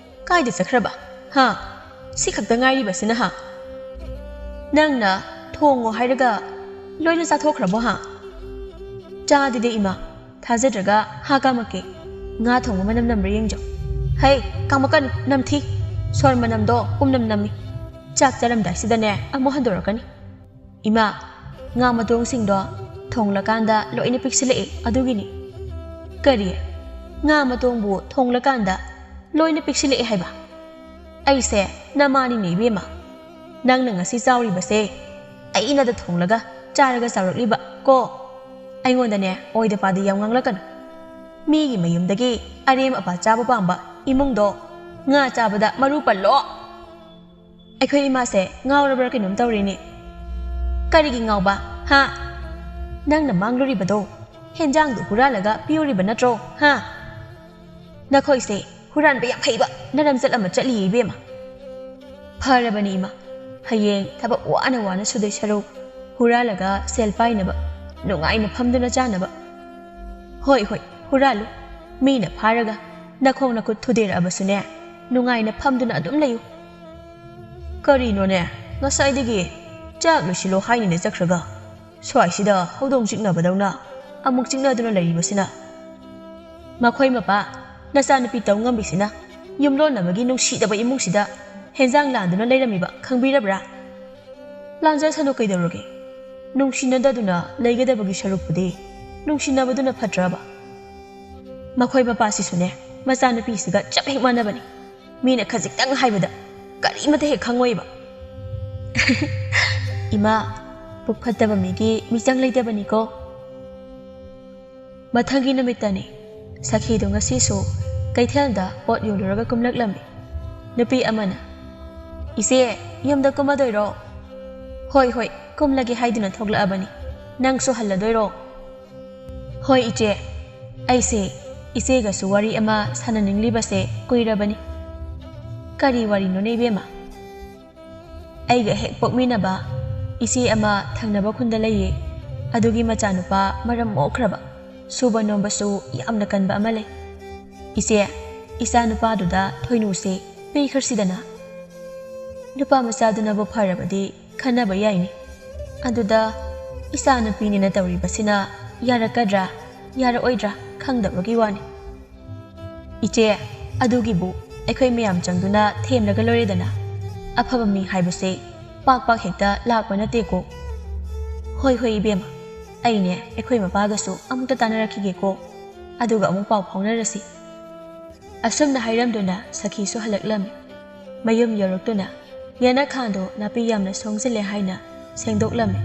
ꯀꯥꯏꯗ ꯆꯠꯈ꯭ꯔꯕ? ꯍꯥ? ꯁꯤ ꯈꯛꯇ ꯉꯥꯏꯔꯤꯕꯁꯤꯅ, ꯍꯥ? ꯅꯪꯅ ꯊꯣꯡꯉꯣ ꯍꯥꯏꯔꯒ ꯂꯣꯏꯅ ꯆꯥꯊꯣꯛꯈ꯭ꯔꯕꯣ, ꯍꯥ? ꯆꯥꯗꯦꯗ, ꯏꯃꯥ꯫ ꯊꯥꯖꯗ꯭ꯔꯒ ꯍꯥ ꯀꯥꯝꯃꯛꯀꯦ꯫ ꯉꯥ ꯊꯣꯡꯕ ꯃꯅꯝ ꯅꯝꯕ꯭ꯔꯥ ꯌꯦꯡꯖꯧ꯫ ꯍꯩ, ꯀꯥꯝꯃꯛꯀꯅꯨ, ꯅꯝꯊꯤ꯫ ꯁꯣꯔ ꯃꯅꯝꯗꯣ ꯄꯨꯝꯅꯝ ꯅꯝꯃꯤ꯫ ꯆꯥꯛ ꯆꯥꯔꯝꯗꯥꯏꯁꯤꯗꯅꯦ ꯑꯃꯨꯛ ꯍꯟꯗꯣꯔꯛꯀꯅꯤ꯫ ꯏꯃꯥ, ꯉꯥ ꯃꯇꯣꯡꯁꯤꯡꯗꯣ ꯊꯣꯡꯂꯀꯥꯟꯗ ꯂꯣꯏꯅ ꯄꯤꯛꯁꯤꯜꯂꯛꯑꯦ, ꯑꯗꯨꯒꯤꯅꯤ꯫ ꯀꯔꯤ? ꯉꯥ ꯃꯇꯣꯡꯕꯨ ꯊꯣꯡꯂꯀꯥꯟꯗ ꯂꯣꯏꯅ ꯄꯤꯛꯁꯤꯜꯂꯛꯑꯦ ꯍꯥꯏꯕ? ꯑꯩꯁꯦ ꯅꯃꯥꯅꯤꯅꯦ ꯏꯕꯦꯝꯃ꯫ ꯅꯪꯅ ꯉꯁꯤ ꯆꯥꯎꯔꯤꯕꯁꯦ ꯑꯩꯅꯗ ꯊꯣꯡꯂꯒ ꯆꯥꯔꯒ ꯆꯥꯎꯔꯛꯂꯤꯕ ꯀꯣ꯫ ꯑꯩꯉꯣꯟꯗꯅꯦ ꯑꯣꯏꯗ ꯄꯥꯗ ꯌꯥꯝ ꯉꯥꯡꯂꯛꯀꯅꯨ꯫ ꯃꯤꯒꯤ ꯃꯌꯨꯝꯗꯒꯤ ꯑꯔꯦꯝ ꯑꯄꯥ ꯆꯥꯕ ꯄꯥꯝꯕ ꯏꯃꯨꯡꯗꯣ ꯉꯥ ꯆꯥꯕꯗ ꯃꯔꯨ ꯄꯜꯂꯣ꯫ ꯑꯩꯈꯣꯏ ꯏꯃꯥꯁꯦ ꯉꯥꯎꯔꯕ꯭ꯔꯥ ꯀꯩꯅꯣꯝ ꯇꯧꯔꯦꯅꯦ꯫ ꯀꯔꯤꯒꯤ ꯉꯥꯎꯕ? ꯍꯥ? ꯅꯪꯅ ꯃꯥꯡꯂꯨꯔꯤꯕꯗꯣ ꯍꯦꯟꯖꯥꯡꯗꯨ ꯍꯨꯔꯥꯜꯂꯒ ꯄꯤꯎꯔꯤꯕ ꯅꯠꯇ꯭ꯔꯣ? ꯍꯥ? ꯅꯈꯣꯏꯁꯦ ꯍꯨꯔꯥꯟꯕ ꯌꯥꯝ ꯍꯩꯕ ꯅꯔꯝꯆꯠ ꯑꯃ ꯆꯠꯂꯤꯌꯦ ꯏꯕꯦꯝꯃ꯫ ꯐꯔꯕꯅꯤ ꯏꯃꯥ, ꯍꯌꯦꯡ ꯊꯕꯛ ꯋꯥꯅ ꯋꯥꯅ ꯁꯨꯗꯣꯏ ꯁꯔꯨꯛ ꯍꯨꯔꯥꯜꯂꯒ ꯁꯦꯜ ꯄꯥꯏꯅꯕ, ꯅꯨꯡꯉꯥꯏꯅ ꯐꯝꯗꯨꯅ ꯆꯥꯅꯕ꯫ ꯍꯣꯏ ꯍꯣꯏ, ꯍꯨꯔꯥꯜꯂꯨ꯫ ꯃꯤꯅ ꯐꯥꯔꯒ ꯅꯈꯣꯡ ꯅꯈꯨꯠ ꯊꯨꯗꯦꯔꯛꯑꯕꯁꯨꯅꯦ, ꯅꯨꯡꯉꯥꯏꯅ ꯐꯝꯗꯨꯅ ꯑꯗꯨꯝ ꯂꯩꯌꯨ꯫ ꯀꯔꯤꯅꯣꯅꯦ, ꯉꯁꯥꯏꯗꯒꯤ ꯆꯥꯛ ꯂꯣꯏꯁꯤꯜꯂꯣ ꯍꯥꯏꯅꯤꯅꯦ ꯆꯠꯈ꯭ꯔꯒ, ꯁ꯭ꯋꯥꯏꯁꯤꯗ ꯍꯧꯗꯣꯡ ꯆꯤꯛꯅꯕꯗꯧꯅ ꯑꯃꯨꯛ ꯆꯤꯛꯅꯗꯨꯅ ꯂꯩꯔꯤꯕꯁꯤꯅ? ꯃꯈꯣꯏ ꯃꯄꯥ, ꯅꯆꯥꯅꯨꯄꯤ ꯇꯧ ꯉꯝꯕꯤꯁꯤꯅ ꯌꯨꯝꯂꯣꯟꯅꯕꯒꯤ ꯅꯨꯡꯁꯤꯗꯕ ꯏꯃꯨꯡꯁꯤꯗ ꯍꯦꯟꯖꯥꯡ ꯂꯥꯟꯗꯨꯅ ꯂꯩꯔꯝꯃꯤꯕ ꯈꯪꯕꯤꯔꯕ꯭ꯔꯥ? ꯂꯥꯟꯖꯁꯅꯨ ꯀꯩꯗꯧꯔꯒꯦ? ꯅꯨꯡꯁꯤꯅꯗꯗꯨꯅ ꯂꯩꯒꯗꯕꯒꯤ ꯁꯔꯨꯛꯄꯨꯗꯤ ꯅꯨꯡꯁꯤꯅꯕꯗꯨꯅ ꯐꯠꯇ꯭ꯔꯕ? ꯃꯈꯣꯏ ꯃꯄꯥꯁꯤꯁꯨꯅꯦ, ꯃꯆꯥꯅꯨꯄꯤꯁꯤꯒ ꯆꯞ ꯍꯦꯛ ꯃꯥꯟꯅꯕꯅꯤ꯫ ꯃꯤꯅ ꯈꯖꯤꯛꯇꯪ ꯍꯥꯏꯕꯗ ꯀꯔꯤꯃꯇ ꯍꯦꯛ ꯈꯪꯉꯣꯏꯕ꯫ ꯏꯃꯥ, ꯄꯨꯛ ꯐꯠꯇꯕ ꯃꯤꯒꯤ ꯃꯤꯆꯪ ꯂꯩꯇꯕꯅꯤꯀꯣ꯫ ꯃꯊꯪꯒꯤ ꯅꯨꯃꯤꯠꯇꯅꯤ꯫ ꯁꯈꯤꯗꯨ ꯉꯁꯤꯁꯨ ꯀꯩꯊꯦꯜꯗ ꯄꯣꯠ ꯌꯣꯜꯂꯨꯔꯒ ꯀꯨꯝꯂꯛꯂꯝꯃꯤ꯫ ꯅꯨꯄꯤ ꯑꯃꯅ, "ꯏꯆꯦ, ꯌꯨꯝꯗ ꯀꯨꯝꯃꯗꯣꯏꯔꯣ?" "ꯍꯣꯏ, ꯍꯣꯏ, ꯀꯨꯝꯂꯒꯦ ꯍꯥꯏꯗꯨꯅ ꯊꯣꯛꯂꯛꯑꯕꯅꯤ꯫ ꯅꯪꯁꯨ ꯍꯜꯂꯗꯣꯏꯔꯣ?" "ꯍꯣꯏ, ꯏꯆꯦ꯫ ꯑꯩꯁꯦ ꯏꯆꯦꯒꯁꯨ ꯋꯥꯔꯤ ꯑꯃ ꯁꯥꯟꯅꯅꯤꯡꯂꯤꯕꯁꯦ ꯀꯨꯏꯔꯕꯅꯤ꯫" "ꯀꯔꯤ ꯋꯥꯔꯤꯅꯣꯅꯦ, ꯏꯕꯦꯝꯃ?" "ꯑꯩꯒ ꯍꯦꯛ ꯄꯣꯛꯃꯤꯟꯅꯕ ꯏꯆꯦ ꯑꯃ ꯊꯪꯅꯕ ꯈꯨꯟꯗ ꯂꯩꯌꯦ꯫ ꯑꯗꯨꯒꯤ ꯃꯆꯥꯅꯨꯄꯥ ꯃꯔꯝ ꯃꯣꯛꯈ꯭ꯔꯕ, ꯁꯨꯕ ꯅꯣꯝꯕꯁꯨ ꯌꯥꯝꯅ ꯀꯟꯕ ꯑꯃ ꯂꯩ꯫ ꯏꯆꯦ, ꯏꯆꯥ ꯅꯨꯄꯥꯗꯨꯗ ꯊꯣꯏꯅꯨꯁꯦ ꯄꯤꯈ꯭ꯔꯁꯤꯗꯅ꯫ ꯅꯨꯄꯥ ꯃꯆꯥꯗꯨꯅꯕꯨ ꯐꯔꯕꯗꯤ ꯈꯟꯅꯕ ꯌꯥꯏꯅꯦ꯫ ꯑꯗꯨꯗ ꯏꯆꯥ ꯅꯨꯄꯤꯅꯤꯅ ꯇꯧꯔꯤꯕꯁꯤꯅ ꯌꯥꯔꯛꯀꯗ꯭ꯔꯥ ꯌꯥꯔꯛꯑꯣꯏꯗ꯭ꯔꯥ ꯈꯪꯗꯕꯒꯤ ꯋꯥꯅꯤ꯫" "ꯏꯆꯦ, ꯑꯗꯨꯒꯤꯕꯨ ꯑꯩꯈꯣꯏ ꯃꯌꯥꯝ ꯆꯪꯗꯨꯅ ꯊꯦꯝꯂꯒ ꯂꯣꯏꯔꯦꯗꯅ꯫ ꯑꯐꯕ ꯃꯤ ꯍꯥꯏꯕꯁꯦ ꯄꯥꯛ ꯄꯥꯛ ꯍꯦꯛꯇ ꯂꯥꯛꯄ ꯅꯠꯇꯦꯀꯣ꯫" "ꯍꯣꯏ, ꯍꯣꯏ, ꯏꯕꯦꯝꯃ, ꯑꯩꯅꯦ ꯑꯩꯈꯣꯏ ꯃꯄꯥꯒꯁꯨ ꯑꯃꯨꯛꯇ ꯇꯥꯟꯅꯔꯛꯈꯤꯒꯦꯀꯣ, ꯑꯗꯨꯒ ꯑꯃꯨꯛ ꯄꯥꯎ ꯐꯥꯎꯅꯔꯁꯤ"꯫ ꯑꯁꯨꯝꯅ ꯍꯥꯏꯔꯝꯗꯨꯅ ꯁꯈꯤꯁꯨ ꯍꯜꯂꯛꯂꯝꯃꯤ꯫ ꯃꯌꯨꯝ ꯌꯧꯔꯛꯇꯨꯅ ꯌꯦꯅꯈꯥꯗꯣ ꯅꯥꯄꯤ ꯌꯥꯝꯅ ꯁꯣꯡꯖꯤꯜꯂꯦ ꯍꯥꯏꯅ ꯁꯦꯡꯗꯣꯛꯂꯝꯃꯤ꯫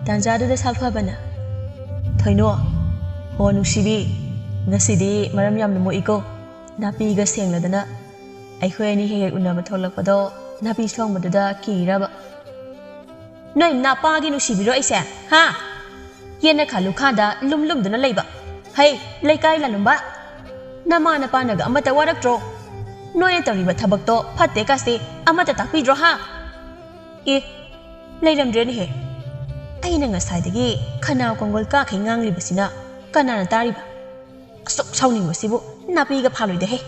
ꯇꯥꯟꯖꯥꯗꯨꯗ ꯁꯥꯐꯕꯅ, "ꯊꯣꯏꯅꯣ, ꯍꯣ ꯅꯨꯡꯁꯤꯕꯤ, ꯉꯁꯤꯗꯤ ꯃꯔꯝ ꯌꯥꯝꯅ ꯃꯣꯛꯏꯀꯣ꯫ ꯅꯥꯄꯤꯒ ꯁꯦꯡꯂꯗꯅ꯫ ꯑꯩꯈꯣꯏ ꯑꯅꯤ ꯍꯦꯛ ꯍꯦꯛ ꯎꯅꯕ ꯊꯣꯛꯂꯛꯄꯗꯣ ꯅꯥꯄꯤ ꯁꯣꯡꯕꯗꯨꯗ ꯀꯤꯔꯕ?" "ꯅꯣꯏ ꯅꯄꯥꯒꯤ ꯅꯨꯡꯁꯤꯕꯤꯔꯣ ꯑꯩꯁꯦ, ꯍꯥ? ꯌꯦꯟꯅꯈꯥ ꯂꯨꯈꯥꯗ ꯂꯨꯝ ꯂꯨꯝꯗꯨꯅ ꯂꯩꯕ꯫ ꯍꯩ, ꯂꯩꯀꯥꯏ ꯂꯥꯂꯨꯝꯕ, ꯅꯃꯥ ꯅꯄꯥꯅꯒ ꯑꯃꯠꯇ ꯋꯥꯔꯛꯇ꯭ꯔꯣ? ꯅꯣꯏꯅ ꯇꯧꯔꯤꯕ ꯊꯕꯛꯇꯣ ꯐꯠꯇꯦ ꯀꯥꯁꯦ ꯑꯃꯠꯇ ꯇꯥꯛꯄꯤꯗ꯭ꯔꯣ, ꯍꯥ?" ꯑꯦ, ꯂꯩꯔꯝꯗ꯭ꯔꯦꯅꯦꯍꯦ꯫ ꯑꯩꯅ ꯉꯁꯥꯏꯗꯒꯤ ꯈꯅꯥꯎ ꯀꯣꯡꯒꯣꯜ ꯀꯥꯈꯩ ꯉꯥꯡꯂꯤꯕꯁꯤꯅ ꯀꯅꯥꯅ ꯇꯥꯔꯤꯕ? ꯑꯁꯨꯛ ꯁꯥꯎꯅꯤꯡꯕꯁꯤꯕꯨ ꯅꯥꯄꯤꯒ ꯐꯥꯜꯂꯣꯏꯗꯍꯦ꯫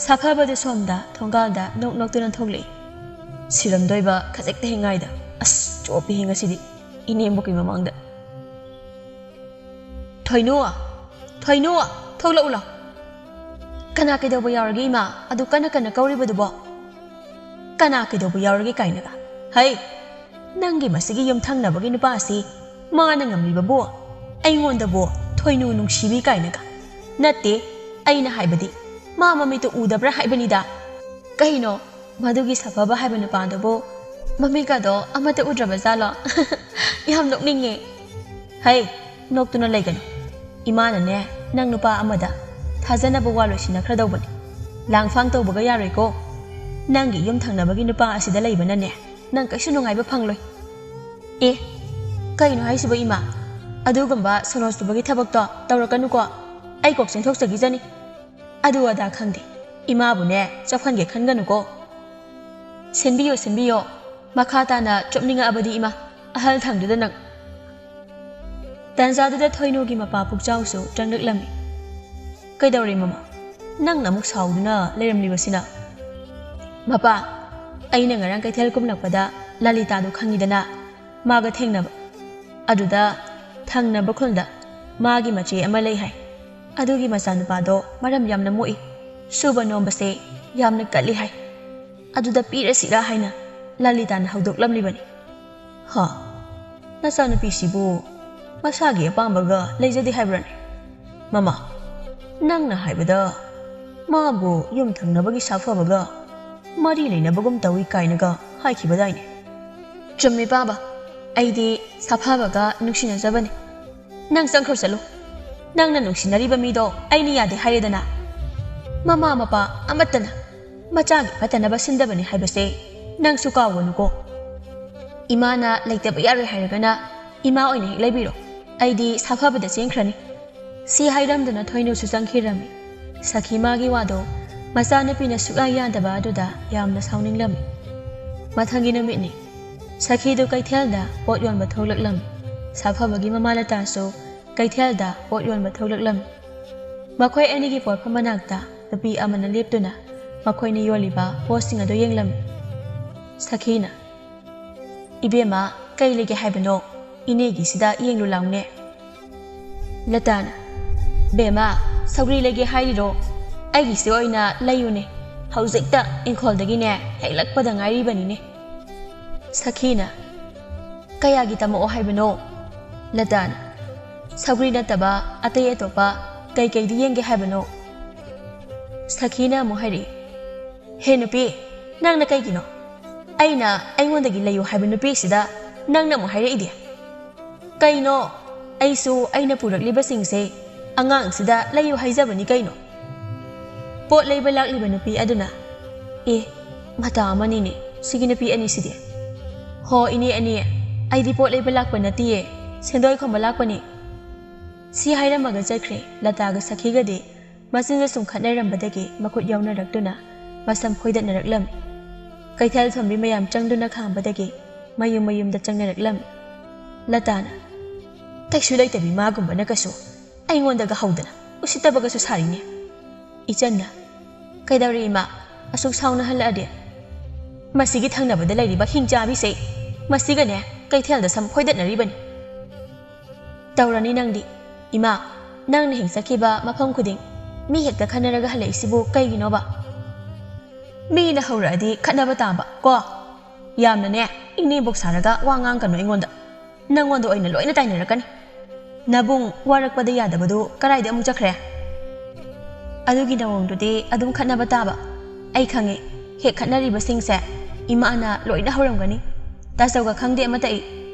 ꯁꯥꯐꯕꯗꯨ ꯁꯣꯝꯗ ꯊꯣꯡꯒꯥꯜꯗ ꯅꯣꯛ ꯅꯣꯛꯇꯨꯅ ꯊꯣꯛꯂꯛꯏ꯫ ꯁꯤꯔꯝꯗꯣꯏꯕ ꯈꯖꯤꯛꯇ ꯍꯦꯛ ꯉꯥꯏꯗ꯫ ꯑꯁ, ꯆꯣꯞꯄꯤꯍꯦ ꯉꯁꯤꯗꯤ ꯏꯅꯦꯝꯕꯣꯛꯀꯤ ꯃꯃꯥꯡꯗ꯫ "ꯊꯣꯏꯅꯨ! ꯊꯣꯏꯅꯨ! ꯊꯣꯛꯂꯛꯎ ꯂꯥꯎ!" "ꯀꯅꯥ ꯀꯩꯗꯧꯕ ꯌꯥꯎꯔꯒꯦ, ꯏꯃꯥ? ꯑꯗꯨ ꯀꯟꯅ ꯀꯟꯅ ꯀꯧꯔꯤꯕꯗꯨꯕꯣ?" "ꯀꯅꯥ ꯀꯩꯗꯧꯕ ꯌꯥꯎꯔꯒꯦ ꯀꯥꯏꯅꯒ? ꯍꯩ, ꯅꯪꯒꯤ ꯃꯁꯤꯒꯤ ꯌꯨꯝꯊꯪꯅꯕꯒꯤ ꯅꯨꯄꯥ ꯑꯁꯤ ꯃꯥꯅ ꯉꯝꯂꯤꯕꯕꯨ ꯑꯩꯉꯣꯟꯗꯕꯨ ꯊꯣꯏꯅꯨ ꯅꯨꯡꯁꯤꯕꯤ ꯀꯥꯏꯅꯒ? ꯅꯠꯇꯦ, ꯑꯩꯅ ꯍꯥꯏꯕꯗꯤ ꯃꯥ ꯃꯃꯤꯠꯇꯨ ꯎꯗꯕ꯭ꯔꯥ ꯍꯥꯏꯕꯅꯤꯗ꯫ ꯀꯩꯅꯣ, ꯃꯗꯨꯒꯤ ꯁꯥꯐꯕ ꯍꯥꯏꯕ ꯅꯨꯄꯥꯗꯨꯕꯨ ꯃꯃꯤꯠꯀꯗꯣ ꯑꯃꯠꯇ ꯎꯗ꯭ꯔꯕ ꯖꯥꯠꯂꯣ?" "ꯌꯥꯝ ꯅꯣꯛꯅꯤꯡꯉꯦ꯫ ꯍꯩ, ꯅꯣꯛꯇꯨꯅ ꯂꯩꯒꯅꯨ꯫ ꯏꯃꯥꯅꯅꯦ, ꯅꯪ ꯅꯨꯄꯥ ꯑꯃꯗ ꯊꯥꯖꯅꯕ ꯋꯥ ꯂꯣꯏꯁꯤꯟꯅꯈ꯭ꯔꯗꯧꯕꯅꯤ꯫ ꯂꯥꯡꯐꯥꯡ ꯇꯧꯕꯒ ꯌꯥꯔꯣꯏꯀꯣ꯫ ꯅꯪꯒꯤ ꯌꯨꯝ ꯊꯪꯅꯕꯒꯤ ꯅꯨꯄꯥ ꯑꯁꯤꯗ ꯂꯩꯕꯅꯅꯦ, ꯅꯪ ꯀꯩꯁꯨ ꯅꯨꯡꯉꯥꯏꯕ ꯐꯪꯂꯣꯏ꯫" "ꯑꯦ, ꯀꯩꯅꯣ ꯍꯥꯏꯁꯤꯕꯣ, ꯏꯃꯥ? ꯑꯗꯨꯒꯨꯝꯕ ꯁꯣꯅꯣ ꯁꯨꯕꯒꯤ ꯊꯕꯛꯇꯣ ꯇꯧꯔꯛꯀꯅꯨꯀꯣ꯫ ꯑꯩ ꯀꯣꯛ ꯆꯦꯟꯊꯣꯛꯆꯈꯤꯖꯅꯤ꯫ ꯑꯗꯨ ꯑꯗꯥ ꯈꯪꯗꯦ꯫ ꯏꯃꯥꯕꯨꯅꯦ ꯆꯣꯞꯍꯟꯒꯦ ꯈꯟꯒꯅꯨꯀꯣ꯫ ꯁꯤꯟꯕꯤꯌꯣ, ꯁꯤꯟꯕꯤꯌꯣ꯫ ꯃꯈꯥ ꯇꯥꯅ ꯆꯣꯞꯅꯤꯡꯉꯛꯑꯕꯗꯤ ꯏꯃꯥ, ꯑꯍꯜ ꯊꯪꯗꯨꯗ ꯅꯪ꯫" ꯇꯥꯟꯖꯥꯗꯨꯗ ꯊꯣꯏꯅꯨꯒꯤ ꯃꯄꯥ ꯄꯨꯛꯆꯥꯎꯁꯨ ꯆꯪꯂꯛꯂꯝꯃꯤ꯫ "ꯀꯩꯗꯧꯔꯦ ꯃꯃꯥ? ꯅꯪꯅ ꯑꯃꯨꯛ ꯁꯥꯎꯗꯨꯅ ꯂꯩꯔꯝꯂꯤꯕꯁꯤꯅ?" "ꯃꯄꯥ, ꯑꯩꯅ ꯉꯔꯥꯡ ꯀꯩꯊꯦꯜ ꯀꯨꯝꯂꯛꯄꯗ ꯂꯂꯤꯇꯥꯗꯨ ꯈꯪꯉꯤꯗꯅ, ꯃꯥꯒ ꯊꯦꯡꯅꯕ꯫ ꯑꯗꯨꯗ ꯊꯪꯅꯕ ꯈꯨꯜꯗ ꯃꯥꯒꯤ ꯃꯆꯦ ꯑꯃ ꯂꯩ ꯍꯥꯏ꯫ ꯑꯗꯨꯒꯤ ꯃꯆꯥꯅꯨꯄꯥꯗꯣ ꯃꯔꯝ ꯌꯥꯝꯅ ꯃꯣꯛꯏ꯫ ꯁꯨꯕ ꯅꯣꯝꯕꯁꯦ ꯌꯥꯝꯅ ꯀꯜꯂꯤ ꯍꯥꯏ꯫ ꯑꯗꯨꯗ ꯄꯤꯔꯁꯤꯔꯥ ꯍꯥꯏꯅ ꯂꯂꯤꯇꯥꯅ ꯍꯧꯗꯣꯛꯂꯝꯂꯤꯕꯅꯤ꯫" "ꯍꯥ? ꯅꯆꯥꯅꯨꯄꯤꯁꯤꯕꯨ ꯃꯁꯥꯒꯤ ꯑꯄꯥꯝꯕꯒ ꯂꯩꯖꯗꯦ ꯍꯥꯏꯕ꯭ꯔꯅꯦ? ꯃꯃꯥ, ꯅꯪꯅ ꯍꯥꯏꯕꯗ ꯃꯥꯕꯨ ꯌꯨꯝ ꯊꯪꯅꯕꯒꯤ ꯁꯥꯐꯕꯒ ꯃꯔꯤ ꯂꯩꯅꯕꯒꯨꯝ ꯇꯧꯏ ꯀꯥꯏꯅꯒ ꯍꯥꯏꯈꯤꯕꯗꯥꯏꯅꯦ? ꯆꯨꯝꯃꯤ ꯄꯥꯕ, ꯑꯩꯗꯤ ꯁꯥꯐꯕꯒ ꯅꯨꯡꯁꯤꯅꯖꯕꯅꯤ꯫ ꯅꯪ ꯆꯪꯈ꯭ꯔꯣ ꯆꯠꯂꯨ꯫ ꯅꯪꯅ ꯅꯨꯡꯁꯤꯅꯔꯤꯕ ꯃꯤꯗꯣ ꯑꯩꯅ ꯌꯥꯗꯦ ꯍꯥꯏꯔꯦꯗꯅ꯫ ꯃꯃꯥ ꯃꯄꯥ ꯑꯃꯠꯇꯅ ꯃꯆꯥꯒꯤ ꯐꯠꯇꯅꯕ ꯁꯤꯟꯗꯕꯅꯤ ꯍꯥꯏꯕꯁꯦ ꯅꯪꯁꯨ ꯀꯥꯎꯒꯅꯨꯀꯣ꯫ ꯏꯃꯥꯅ ꯂꯩꯇꯕ ꯌꯥꯔꯣꯏ ꯍꯥꯏꯔꯒꯅ ꯏꯃꯥ ꯑꯣꯏꯅ ꯍꯦꯛ ꯂꯩꯕꯤꯔꯣ꯫ ꯑꯩꯗꯤ ꯁꯥꯐꯕꯗ ꯆꯦꯟꯈ꯭ꯔꯅꯤ꯫ ꯁꯤ ꯍꯥꯏꯔꯝꯗꯅ ꯊꯣꯏꯅꯨꯁꯨ ꯆꯪꯈꯤꯔꯝꯃꯤ꯫ ꯁꯈꯤ ꯃꯥꯒꯤ ꯋꯥꯗꯣ ꯃꯆꯥꯅꯨꯄꯤꯅ ꯁꯨꯛꯌꯥ ꯌꯥꯗꯕ ꯑꯗꯨꯗ ꯌꯥꯝꯅ ꯁꯥꯎꯅꯤꯡꯂꯝꯃꯤ꯫ ꯃꯊꯪꯒꯤ ꯅꯨꯃꯤꯠꯅꯤ꯫ ꯁꯈꯤꯗꯨ ꯀꯩꯊꯦꯜꯗ ꯄꯣꯠ ꯌꯣꯟꯕ ꯊꯣꯛꯂꯛꯂꯝꯃꯤ꯫ ꯁꯥꯐꯕꯒꯤ ꯃꯃꯥ ꯂꯇꯥꯁꯨ ꯀꯩꯊꯦꯜꯗ ꯄꯣꯠ ꯌꯣꯟꯕ ꯊꯣꯛꯂꯛꯂꯝꯃꯤ꯫ ꯃꯈꯣꯏ ꯑꯅꯤꯒꯤ ꯄꯣꯠꯐꯝ ꯃꯅꯥꯛꯇ ꯅꯨꯄꯤ ꯑꯃꯅ ꯂꯦꯞꯇꯨꯅ ꯃꯈꯣꯏꯅ ꯌꯣꯜꯂꯤꯕ ꯄꯣꯠꯁꯤꯡ ꯑꯗꯨ ꯌꯦꯡꯂꯝꯃꯤ꯫ ꯁꯈꯤꯅ, "ꯏꯕꯦꯝꯃ, ꯀꯩ ꯂꯩꯒꯦ ꯍꯥꯏꯕꯅꯣ? ꯏꯅꯦꯒꯤꯁꯤꯗ ꯌꯦꯡꯂꯨ ꯂꯥꯎꯅꯦ꯫" ꯂꯇꯥꯅ, "ꯕꯦꯝꯃ, ꯁꯧꯒ꯭ꯔꯤ ꯂꯩꯒꯦ ꯍꯥꯏꯔꯤꯔꯣ? ꯑꯩꯒꯤꯁꯤ ꯑꯣꯏꯅ ꯂꯩꯌꯨꯅꯦ꯫ ꯍꯧꯖꯤꯛꯇ ꯏꯪꯈꯣꯜꯗꯒꯤꯅꯦ ꯍꯦꯛꯂꯛꯄꯗ ꯉꯥꯏꯔꯤꯕꯅꯤꯅꯦ꯫" ꯁꯈꯤꯅ, "ꯀꯌꯥꯒꯤ ꯇꯝꯃꯛꯑꯣ ꯍꯥꯏꯕꯅꯣ?" ꯂꯇꯥꯅ, "ꯁꯧꯒ꯭ꯔꯤ ꯅꯠꯇꯕ ꯑꯇꯩ ꯑꯇꯣꯞꯄ ꯀꯩꯀꯩꯗꯤ ꯌꯦꯡꯒꯦ ꯍꯥꯏꯕꯅꯣ?" ꯁꯈꯤꯅ ꯑꯃꯨꯛ ꯍꯥꯏꯔꯛꯏ, "ꯍꯦ ꯅꯨꯄꯤ, ꯅꯪꯅ ꯀꯩꯒꯤꯅꯣ? ꯑꯩꯅ ꯑꯩꯉꯣꯟꯗꯒꯤ ꯂꯩꯌꯨ ꯍꯥꯏꯕ ꯅꯨꯄꯤꯁꯤꯗ ꯅꯪꯅ ꯑꯃꯨꯛ ꯍꯥꯏꯔꯛꯏꯗꯤ? ꯀꯩꯅꯣ? ꯑꯩꯁꯨ ꯑꯩꯅ ꯄꯨꯔꯛꯂꯤꯕꯁꯤꯡꯁꯦ ꯑꯉꯥꯡꯁꯤꯗ ꯂꯩꯌꯨ ꯍꯥꯏꯖꯕꯅꯤ ꯀꯩꯅꯣ?" ꯄꯣꯠ ꯂꯩꯕ ꯂꯥꯛꯂꯤꯕ ꯅꯨꯄꯤ ꯑꯗꯨꯅ, "ꯑꯦ, ꯃꯇꯥ ꯑꯃꯅꯤꯅꯦ ꯁꯤꯒꯤ ꯅꯨꯄꯤ ꯑꯅꯤꯁꯤꯗꯤ꯫ ꯍꯣ, ꯏꯅꯦ ꯑꯅꯤ, ꯑꯩꯗꯤ ꯄꯣꯠ ꯂꯩꯕ ꯂꯥꯛꯄ ꯅꯠꯇꯤꯌꯦ, ꯁꯦꯟꯗꯣꯏ ꯈꯣꯝꯕ ꯂꯥꯛꯄꯅꯤ꯫" ꯁꯤ ꯍꯥꯏꯔꯝꯃꯒ ꯆꯠꯈ꯭ꯔꯦ ꯂꯇꯥꯒ ꯁꯈꯤꯒꯗꯤ꯫ ꯃꯆꯤꯟꯗ ꯁꯨꯝ ꯈꯠꯅꯔꯝꯕꯗꯒꯤ ꯃꯈꯨꯠ ꯌꯥꯎꯅꯔꯛꯇꯨꯅ ꯃꯁꯝ ꯐꯣꯏꯗꯠꯅꯔꯛꯂꯝꯃꯤ꯫ ꯀꯩꯊꯦꯜ ꯐꯝꯕꯤ ꯃꯌꯥꯝ ꯆꯪꯗꯨꯅ ꯈꯥꯝꯕꯗꯒꯤ ꯃꯌꯨꯝ ꯃꯌꯨꯝꯗ ꯆꯪꯅꯔꯛꯂꯝꯃꯤ꯫ ꯂꯇꯥꯅ, "ꯀꯩꯁꯨ ꯂꯩꯇꯕꯤ ꯃꯥꯒꯨꯝꯕꯅ ꯀꯩꯁꯨ ꯑꯩꯉꯣꯟꯗꯒ ꯍꯧꯗꯅ ꯎꯁꯤꯠꯇꯕꯒꯁꯨ ꯁꯥꯔꯤꯅꯦ꯫" ꯏꯆꯟꯅ, "ꯀꯩꯗꯧꯔꯦ ꯏꯃꯥ? ꯑꯁꯨꯛ ꯁꯥꯎꯅ ꯍꯜꯂꯛꯑꯗꯤ? ꯃꯁꯤꯒꯤ ꯊꯪꯅꯕꯗ ꯂꯩꯔꯤꯕ ꯍꯤꯡꯆꯥꯕꯤꯁꯦ, ꯃꯁꯤꯒꯅꯦ ꯀꯩꯊꯦꯜꯗ ꯁꯝ ꯐꯣꯏꯗꯠꯅꯔꯤꯕꯅꯤ꯫" "ꯇꯧꯔꯅꯤ ꯅꯪꯗꯤ꯫ ꯏꯃꯥ, ꯅꯪꯅ ꯍꯦꯛ ꯆꯠꯈꯤꯕ ꯃꯐꯝ ꯈꯨꯗꯤꯡ ꯃꯤ ꯍꯦꯛꯇ ꯈꯟꯅꯔꯒ ꯍꯜꯂꯛꯏꯁꯤꯕꯨ ꯀꯩꯒꯤꯅꯣꯕ?" "ꯃꯤꯅ ꯍꯧꯔꯛꯑꯗꯤ ꯈꯠꯅꯕ ꯇꯥꯕ ꯀꯣ꯫ ꯌꯥꯝꯅꯅꯦ ꯏꯅꯦꯝꯕꯣꯛ ꯁꯥꯔꯒ ꯋꯥ ꯉꯥꯡꯒꯅꯨ ꯑꯩꯉꯣꯟꯗ꯫" ꯅꯪꯉꯣꯟꯗ ꯑꯣꯏꯅ ꯂꯣꯏꯅ ꯇꯥꯏꯅꯔꯛꯀꯅꯤ꯫ ꯅꯕꯨꯡ ꯋꯥꯔꯛꯄꯗ ꯌꯥꯗꯕꯗꯨ ꯀꯗꯥꯏꯗ ꯑꯃꯨꯛ ꯆꯠꯈ꯭ꯔꯦ? ꯑꯗꯨꯒꯤ ꯅꯋꯡꯗꯨꯗꯤ ꯑꯗꯨꯝ ꯈꯠꯅꯕ ꯇꯥꯕ꯫ ꯑꯩ ꯈꯪꯉꯤ, ꯍꯦꯛ ꯈꯠꯅꯔꯤꯕꯁꯤꯡꯁꯦ ꯏꯃꯥꯅ ꯂꯣꯏꯅ ꯍꯧꯔꯝꯒꯅꯤ꯫ ꯇꯥꯆꯧꯒ ꯈꯪꯗꯦ ꯑꯃꯠꯇ꯫ ꯑꯩ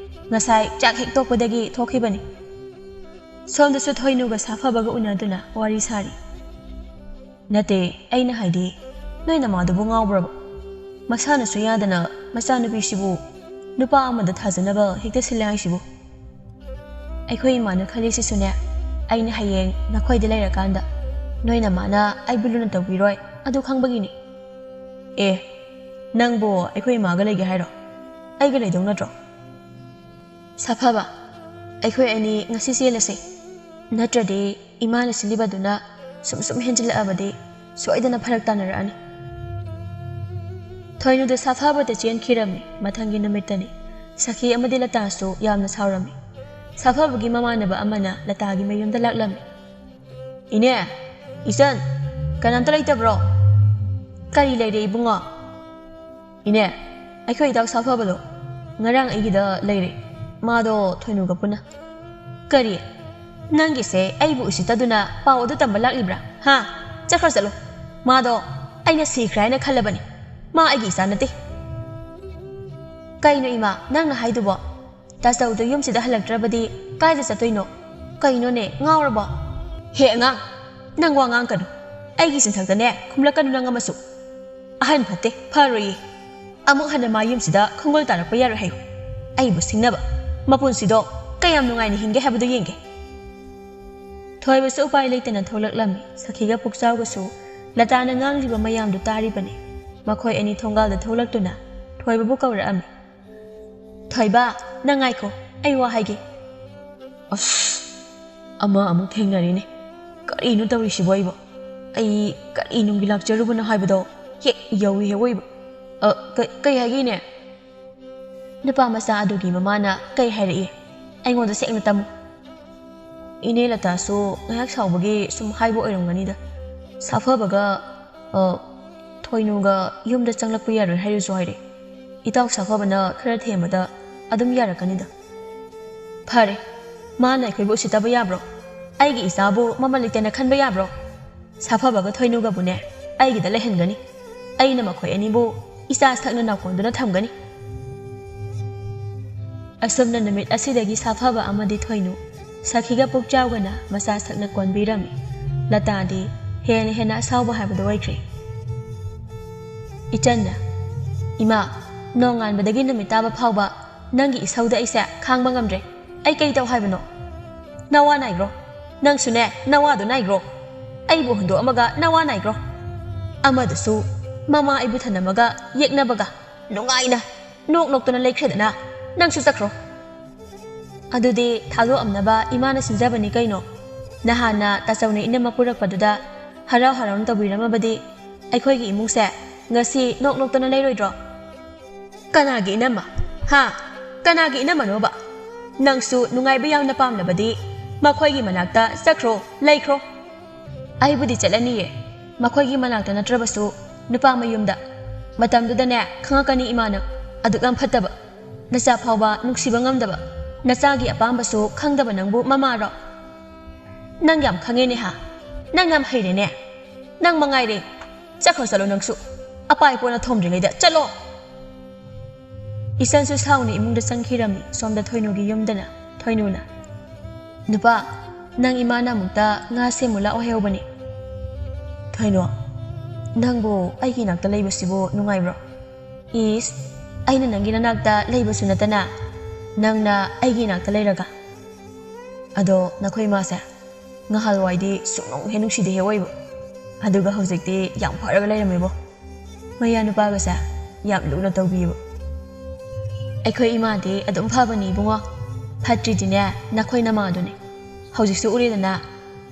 ꯉꯁꯥꯏ ꯆꯥꯛ ꯍꯦꯛ ꯇꯣꯛꯄꯗꯒꯤ ꯊꯣꯛꯈꯤꯕꯅꯤ꯫ ꯁꯣꯝꯗꯁꯨ ꯊꯣꯏꯅꯨꯒ ꯁꯥꯐꯕꯒ ꯎꯅꯗꯨꯅ ꯋꯥꯔꯤ ꯁꯥꯔꯤ꯫ ꯅꯠꯇꯦ, ꯑꯩꯅ ꯍꯥꯏꯗꯤ, ꯅꯣꯏ ꯅꯃꯥꯗꯨꯕꯨ ꯉꯥꯎꯕ꯭ꯔꯕ? ꯃꯁꯥꯅꯁꯨ ꯌꯥꯗꯅ ꯃꯆꯥꯅꯨꯄꯤꯁꯤꯕꯨ ꯅꯨꯄꯥ ꯑꯃꯗ ꯊꯥꯖꯅꯕ ꯍꯦꯛꯇ ꯁꯤꯜꯂꯦ ꯍꯥꯏꯁꯤꯕꯨ? ꯑꯩꯈꯣꯏ ꯏꯃꯥꯅ ꯈꯜꯂꯤꯁꯤꯁꯨꯅꯦ, ꯑꯩꯅ ꯍꯌꯦꯡ ꯅꯈꯣꯏꯗ ꯂꯩꯔꯀꯥꯟꯗ ꯅꯣꯏ ꯅꯃꯥꯅ ꯑꯩꯕꯨ ꯂꯨꯅ ꯇꯧꯕꯤꯔꯣꯏ, ꯑꯗꯨ ꯈꯪꯕꯒꯤꯅꯤ꯫ ꯑꯦ, ꯅꯪꯕꯨ ꯑꯩꯈꯣꯏ ꯏꯃꯥꯒ ꯂꯩꯒꯦ ꯍꯥꯏꯔꯣ? ꯑꯩꯒ ꯂꯩꯗꯧ ꯅꯠꯇ꯭ꯔꯣ? ꯁꯥꯐꯕ, ꯑꯩꯈꯣꯏ ꯑꯅꯤ ꯉꯁꯤ ꯆꯦꯜꯂꯁꯦ, ꯅꯠꯇ꯭ꯔꯗꯤ ꯏꯃꯥꯅ ꯁꯤꯜꯂꯤꯕꯗꯨꯅ ꯁꯨꯝ ꯁꯨꯝ ꯍꯦꯟꯖꯤꯜꯂꯛꯑꯕꯗꯤ ꯁꯣꯏꯗꯅ ꯐꯔꯛ ꯇꯥꯅꯔꯛꯑꯅꯤ꯫ ꯊꯣꯏꯅꯨꯗ ꯁꯥꯐꯕꯗ ꯆꯦꯟꯈꯤꯔꯝꯃꯤ꯫ ꯃꯊꯪꯒꯤ ꯅꯨꯃꯤꯠꯇꯅꯤ꯫ ꯁꯈꯤ ꯑꯃꯗꯤ ꯂꯇꯥꯁꯨ ꯌꯥꯝꯅ ꯁꯥꯎꯔꯝꯃꯤ꯫ ꯁꯥꯐꯕꯒꯤ ꯃꯃꯥꯟꯅꯕ ꯑꯃꯅ ꯂꯇꯥꯒꯤ ꯃꯌꯨꯝꯗ ꯂꯥꯛꯂꯝꯃꯤ꯫ "ꯏꯅꯦ, ꯏꯆꯟ, ꯀꯅꯥꯝꯇ ꯂꯩꯇꯕ꯭ꯔꯣ?" "ꯀꯔꯤ ꯂꯩꯔꯦ ꯏꯕꯨꯡꯉꯣ?" "ꯏꯅꯦ, ꯑꯩꯈꯣꯏ ꯏꯇꯥꯎ ꯁꯥꯐꯕꯗꯣ ꯉꯔꯥꯡ ꯑꯩꯒꯤꯗ ꯂꯩꯔꯦ, ꯃꯥꯗꯣ ꯊꯣꯏꯅꯨꯒ ꯄꯨꯟꯅ꯫" "ꯀꯔꯤ? ꯅꯪꯒꯤꯁꯦ ꯑꯩꯕꯨ ꯎꯁꯤꯠꯇꯗꯨꯅ ꯄꯥꯎ ꯑꯗꯨ ꯇꯝꯕ ꯂꯥꯛꯂꯤꯕ꯭ꯔꯥ? ꯍꯥ? ꯆꯠꯈ꯭ꯔꯣ ꯆꯠꯂꯣ꯫ ꯃꯥꯗꯣ ꯑꯩꯅ ꯁꯤꯈ꯭ꯔꯦ ꯍꯥꯏꯅ ꯈꯜꯂꯕꯅꯤ꯫ ꯃꯥ ꯑꯩꯒꯤ ꯏꯆꯥ ꯅꯠꯇꯦ꯫" "ꯀꯩꯅꯣ ꯏꯃꯥ ꯅꯪꯅ ꯍꯥꯏꯗꯨꯕꯣ? ꯇꯥꯆꯧꯗꯣ ꯌꯨꯝꯁꯤꯗ ꯍꯜꯂꯛꯇ꯭ꯔꯕꯗꯤ ꯀꯥꯏꯗ ꯆꯠꯇꯣꯏꯅꯣ? ꯀꯩꯅꯣꯅꯦ, ꯉꯥꯎꯔꯕꯣ?" "ꯍꯦ ꯑꯉꯥꯡ, ꯅꯪ ꯋꯥ ꯉꯥꯡꯀꯅꯨ꯫ ꯑꯩꯒꯤ ꯆꯤꯟꯊꯛꯇꯅꯦ ꯈꯨꯝꯂꯛꯀꯅꯨ ꯅꯪ ꯑꯃꯁꯨ꯫ ꯑꯍꯟ ꯐꯠꯇꯦ, ꯐꯔꯣꯏꯌꯦ꯫ ꯑꯃꯨꯛ ꯍꯟꯅ ꯃꯥ ꯌꯨꯝꯁꯤꯗ ꯈꯣꯡꯒꯣꯜ ꯇꯥꯔꯛꯄ ꯌꯥꯔꯣꯏ ꯍꯥꯏꯌꯨ꯫ ꯑꯩꯕꯨ ꯁꯤꯡꯅꯕ꯫ ꯃꯄꯨꯟꯁꯤꯗꯣ ꯀꯌꯥꯝ ꯅꯨꯡꯉꯥꯏꯅ ꯍꯤꯡꯒꯦ ꯍꯥꯏꯕꯗꯨ ꯌꯦꯡꯒꯦ꯫" ꯊꯣꯏꯕꯁꯨ ꯎꯄꯥꯏ ꯂꯩꯇꯅ ꯊꯣꯛꯂꯛꯂꯝꯃꯤ꯫ ꯁꯈꯤꯒ ꯄꯨꯛꯆꯥꯎꯒꯁꯨ ꯂꯇꯥꯅ ꯉꯥꯡꯂꯤꯕ ꯃꯌꯥꯝꯗꯨ ꯇꯥꯔꯤꯕꯅꯤ꯫ ꯃꯈꯣꯏ ꯑꯅꯤ ꯊꯣꯡꯒꯥꯜꯗ ꯊꯣꯛꯂꯛꯇꯨꯅ ꯊꯣꯏꯕꯕꯨ ꯀꯧꯔꯛꯑꯝꯃꯤ꯫ "ꯊꯣꯏꯕ, ꯅꯪ ꯉꯥꯏꯈꯣ, ꯑꯩ ꯋꯥ ꯍꯥꯏꯒꯦ꯫" ꯑꯁ, ꯑꯃ ꯑꯃꯨꯛ ꯊꯦꯡꯅꯔꯤꯅꯦ꯫ ꯀꯔꯤꯅꯣ ꯇꯧꯔꯤꯁꯤꯕꯣ ꯑꯩꯕꯣ? ꯑꯩ ꯀꯔꯤ ꯅꯨꯡꯒꯤ ꯂꯥꯛꯆꯔꯨꯕꯅꯣ ꯍꯥꯏꯕꯗꯣ ꯍꯦꯛ ꯌꯧꯏ ꯍꯦꯛ ꯑꯣꯏꯕ꯫ ꯑ, ꯀ-, ꯀꯩ ꯍꯥꯏꯒꯦꯅꯦ? ꯅꯨꯄꯥ ꯃꯆꯥ ꯑꯗꯨꯒꯤ ꯃꯃꯥꯅ ꯀꯩ ꯍꯥꯏꯔꯛꯏ? ꯑꯩꯉꯣꯟꯗ ꯁꯦꯡꯅ ꯇꯝꯃꯨ꯫ ꯏꯅꯦ ꯂꯇꯥꯁꯨ ꯉꯥꯏꯍꯥꯛ ꯁꯥꯎꯕꯒꯤ ꯁꯨꯝ ꯍꯥꯏꯕ ꯑꯣꯏꯔꯝꯒꯅꯤꯗ꯫ ꯁꯥꯐꯕꯒ, ꯑ, ꯊꯣꯏꯅꯨꯒ ꯌꯨꯝꯗ ꯆꯪꯂꯛꯄ ꯌꯥꯔꯣꯏ ꯍꯥꯏꯔꯁꯨ ꯍꯥꯏꯔꯦ꯫ ꯏꯇꯥꯎ ꯁꯥꯐꯕꯅ ꯈꯔ ꯊꯦꯝꯕꯗ ꯑꯗꯨꯝ ꯌꯥꯔꯛꯀꯅꯤꯗ꯫ ꯐꯔꯦ, ꯃꯥꯅ ꯑꯩꯈꯣꯏꯕꯨ ꯎꯁꯤꯠꯇꯕ ꯌꯥꯕ꯭ꯔꯣ? ꯑꯩꯒꯤ ꯏꯆꯥꯕꯨ ꯃꯃꯜ ꯂꯩꯇꯅ ꯈꯟꯕ ꯌꯥꯕ꯭ꯔꯣ? ꯁꯥꯐꯕꯒ ꯊꯣꯏꯅꯨꯒꯕꯨꯅꯦ ꯑꯩꯒꯤꯗ ꯂꯩꯍꯟꯒꯅꯤ꯫ ꯑꯩꯅ ꯃꯈꯣꯏ ꯑꯅꯤꯕꯨ ꯏꯆꯥ ꯁꯛꯅ ꯅꯥꯎꯀꯣꯟꯗꯨꯅ ꯊꯝꯒꯅꯤ꯫ ꯑꯁꯨꯝꯅ ꯅꯨꯃꯤꯠ ꯑꯁꯤꯗꯒꯤ ꯁꯥꯐꯕ ꯑꯃꯗꯤ ꯊꯣꯏꯅꯨ ꯁꯈꯤꯒ ꯄꯨꯛꯆꯥꯎꯒꯅ ꯃꯆꯥ ꯁꯛꯅ ꯀꯣꯟꯕꯤꯔꯝꯃꯤ꯫ ꯂꯇꯥꯗꯤ ꯍꯦꯟꯅ ꯍꯦꯟꯅ ꯑꯁꯥꯎꯕ ꯍꯥꯏꯕꯗꯨ ꯑꯣꯏꯈ꯭ꯔꯦ꯫ ꯏꯆꯟꯅ, "ꯏꯃꯥ, ꯅꯣꯡꯉꯥꯟꯕꯗꯒꯤ ꯅꯨꯃꯤꯠ ꯇꯥꯕ ꯐꯥꯎꯕ ꯅꯪꯒꯤ ꯏꯁꯧꯗ ꯑꯩꯁꯦ ꯈꯥꯡꯕ ꯉꯝꯗ꯭ꯔꯦ꯫ ꯑꯩ ꯀꯩ ꯇꯧ ꯍꯥꯏꯕꯅꯣ? ꯅꯋꯥ ꯅꯥꯏꯈ꯭ꯔꯣ꯫ ꯅꯪꯁꯨꯅꯦ, ꯅꯋꯥꯗꯣ ꯅꯥꯏꯈ꯭ꯔꯣ꯫ ꯑꯩꯕꯨ ꯍꯨꯟꯗꯣꯛꯑꯝꯃꯒ ꯅꯋꯥ ꯅꯥꯏꯈ꯭ꯔꯣ꯫ ꯑꯃꯗꯨꯁꯨ ꯃꯃꯥ ꯑꯩꯕꯨ ꯊꯅꯝꯃꯒ ꯌꯦꯛꯅꯕꯒ ꯅꯨꯡꯉꯥꯏꯅ ꯅꯣꯛ ꯅꯣꯛꯇꯅ ꯂꯩꯈ꯭ꯔꯦꯗꯅ꯫ ꯅꯪꯁꯨ ꯆꯠꯈ꯭ꯔꯣ꯫ ꯑꯗꯨꯗꯤ ꯊꯥꯗꯣꯛꯑꯝꯅꯕ ꯏꯃꯥꯅ ꯁꯤꯟꯖꯕꯅꯤ ꯀꯩꯅꯣ꯫ ꯅꯍꯥꯟꯅ ꯇꯥꯆꯧꯅ ꯏꯅꯝꯃ ꯄꯨꯔꯛꯄꯗꯨꯗ ꯍꯔꯥꯎ ꯍꯔꯥꯎꯅ ꯇꯧꯕꯤꯔꯝꯃꯕꯗꯤ ꯑꯩꯈꯣꯏꯒꯤ ꯏꯃꯨꯡꯁꯦ ꯉꯁꯤ ꯅꯣꯛ ꯅꯣꯛꯇꯅ ꯂꯩꯔꯣꯏꯗ꯭ꯔꯣ?" "ꯀꯅꯥꯒꯤ ꯏꯅꯝꯃ? ꯍꯥ? ꯀꯅꯥꯒꯤ ꯏꯅꯝꯃꯅꯣꯕ? ꯅꯪꯁꯨ ꯅꯨꯡꯉꯥꯏꯕ ꯌꯥꯝꯅ ꯄꯥꯝꯂꯕꯗꯤ ꯃꯈꯣꯏꯒꯤ ꯃꯅꯥꯛꯇ ꯆꯠꯈ꯭ꯔꯣ, ꯂꯩꯈ꯭ꯔꯣ꯫" "ꯑꯩꯕꯨꯗꯤ ꯆꯠꯂꯅꯤꯌꯦ, ꯃꯈꯣꯏꯒꯤ ꯃꯅꯥꯛꯇ ꯅꯠꯇ꯭ꯔꯕꯁꯨ ꯅꯨꯄꯥ ꯃꯌꯨꯝꯗ꯫ ꯃꯇꯝꯗꯨꯗꯅꯦ ꯈꯪꯉꯛꯀꯅꯤ ꯏꯃꯥꯅ ꯑꯗꯨꯛ ꯌꯥꯝ ꯐꯠꯇꯕ, ꯅꯆꯥ ꯐꯥꯎꯕ ꯅꯨꯡꯁꯤꯕ ꯉꯝꯗꯕ, ꯅꯆꯥꯒꯤ ꯑꯄꯥꯝꯕꯁꯨ ꯈꯪꯗꯕ ꯅꯪꯕꯨ ꯃꯃꯥꯔꯣ? ꯅꯪ ꯌꯥꯝ ꯈꯪꯉꯦꯅꯦ ꯍꯥ? ꯅꯪ ꯌꯥꯝ ꯍꯩꯔꯦꯅꯦ꯫ ꯅꯪ ꯃꯉꯥꯏꯔꯦ꯫ ꯆꯠꯈ꯭ꯔꯣ ꯆꯠꯂꯣ ꯅꯪꯁꯨ꯫ ꯑꯄꯥꯏ ꯄꯣꯅ ꯊꯣꯝꯗ꯭ꯔꯤꯉꯩꯗ ꯆꯠꯂꯣ꯫" ꯏꯆꯟꯁꯨ ꯁꯥꯎꯅ ꯏꯃꯨꯡꯗ ꯆꯪꯈꯤꯔꯝꯃꯤ꯫ ꯁꯣꯝꯗ ꯊꯣꯏꯅꯨꯒꯤ ꯌꯨꯝꯗꯅ ꯊꯣꯏꯅꯨꯅ, "ꯅꯨꯄꯥ, ꯅꯪ ꯏꯃꯥꯅ ꯑꯃꯨꯛꯇ ꯉꯥ ꯁꯦꯝꯃꯨ ꯂꯥꯛꯑꯣ ꯍꯥꯏꯍꯧꯕꯅꯤ꯫" "ꯊꯣꯏꯅꯨ, ꯅꯪꯕꯨ ꯑꯩꯒꯤ ꯏꯅꯥꯛꯇ ꯂꯩꯕꯁꯤꯕꯨ ꯅꯨꯡꯉꯥꯏꯕ꯭ꯔꯣ? ꯏꯁ, ꯑꯩꯅ ꯅꯪꯒꯤ ꯅꯅꯥꯛꯇ ꯂꯩꯕꯁꯨ ꯅꯠꯇꯅ ꯅꯪꯅ ꯑꯩꯒꯤ ꯏꯅꯥꯛꯇ ꯂꯩꯔꯒ꯫ ꯑꯗꯣ ꯅꯈꯣꯏ ꯏꯃꯥꯁꯦ ꯉꯍꯥꯟꯋꯥꯏꯗꯤ ꯁꯨꯡꯅꯨꯡ ꯍꯦꯛ ꯅꯨꯡꯁꯤꯗꯦ ꯍꯦꯛ ꯑꯣꯏꯕ, ꯑꯗꯨꯒ ꯍꯧꯖꯤꯛꯇꯤ ꯌꯥꯝ ꯐꯔꯒ ꯂꯩꯔꯝꯃꯦꯕꯣ꯫ ꯃꯌꯥ ꯅꯨꯄꯥꯒꯁꯦ ꯌꯥꯝ ꯂꯨꯅ ꯇꯧꯕꯤꯌꯦꯕ꯫" "ꯑꯩꯈꯣꯏ ꯏꯃꯥꯗꯤ ꯑꯗꯨꯝ ꯐꯕꯅꯤ ꯏꯕꯨꯡꯉꯣ꯫ ꯐꯠꯇ꯭ꯔꯤꯗꯤꯅꯦ ꯅꯈꯣꯏ ꯅꯃꯥꯗꯨꯅꯦ꯫ ꯍꯧꯖꯤꯛꯁꯨ ꯎꯔꯦꯗꯅ,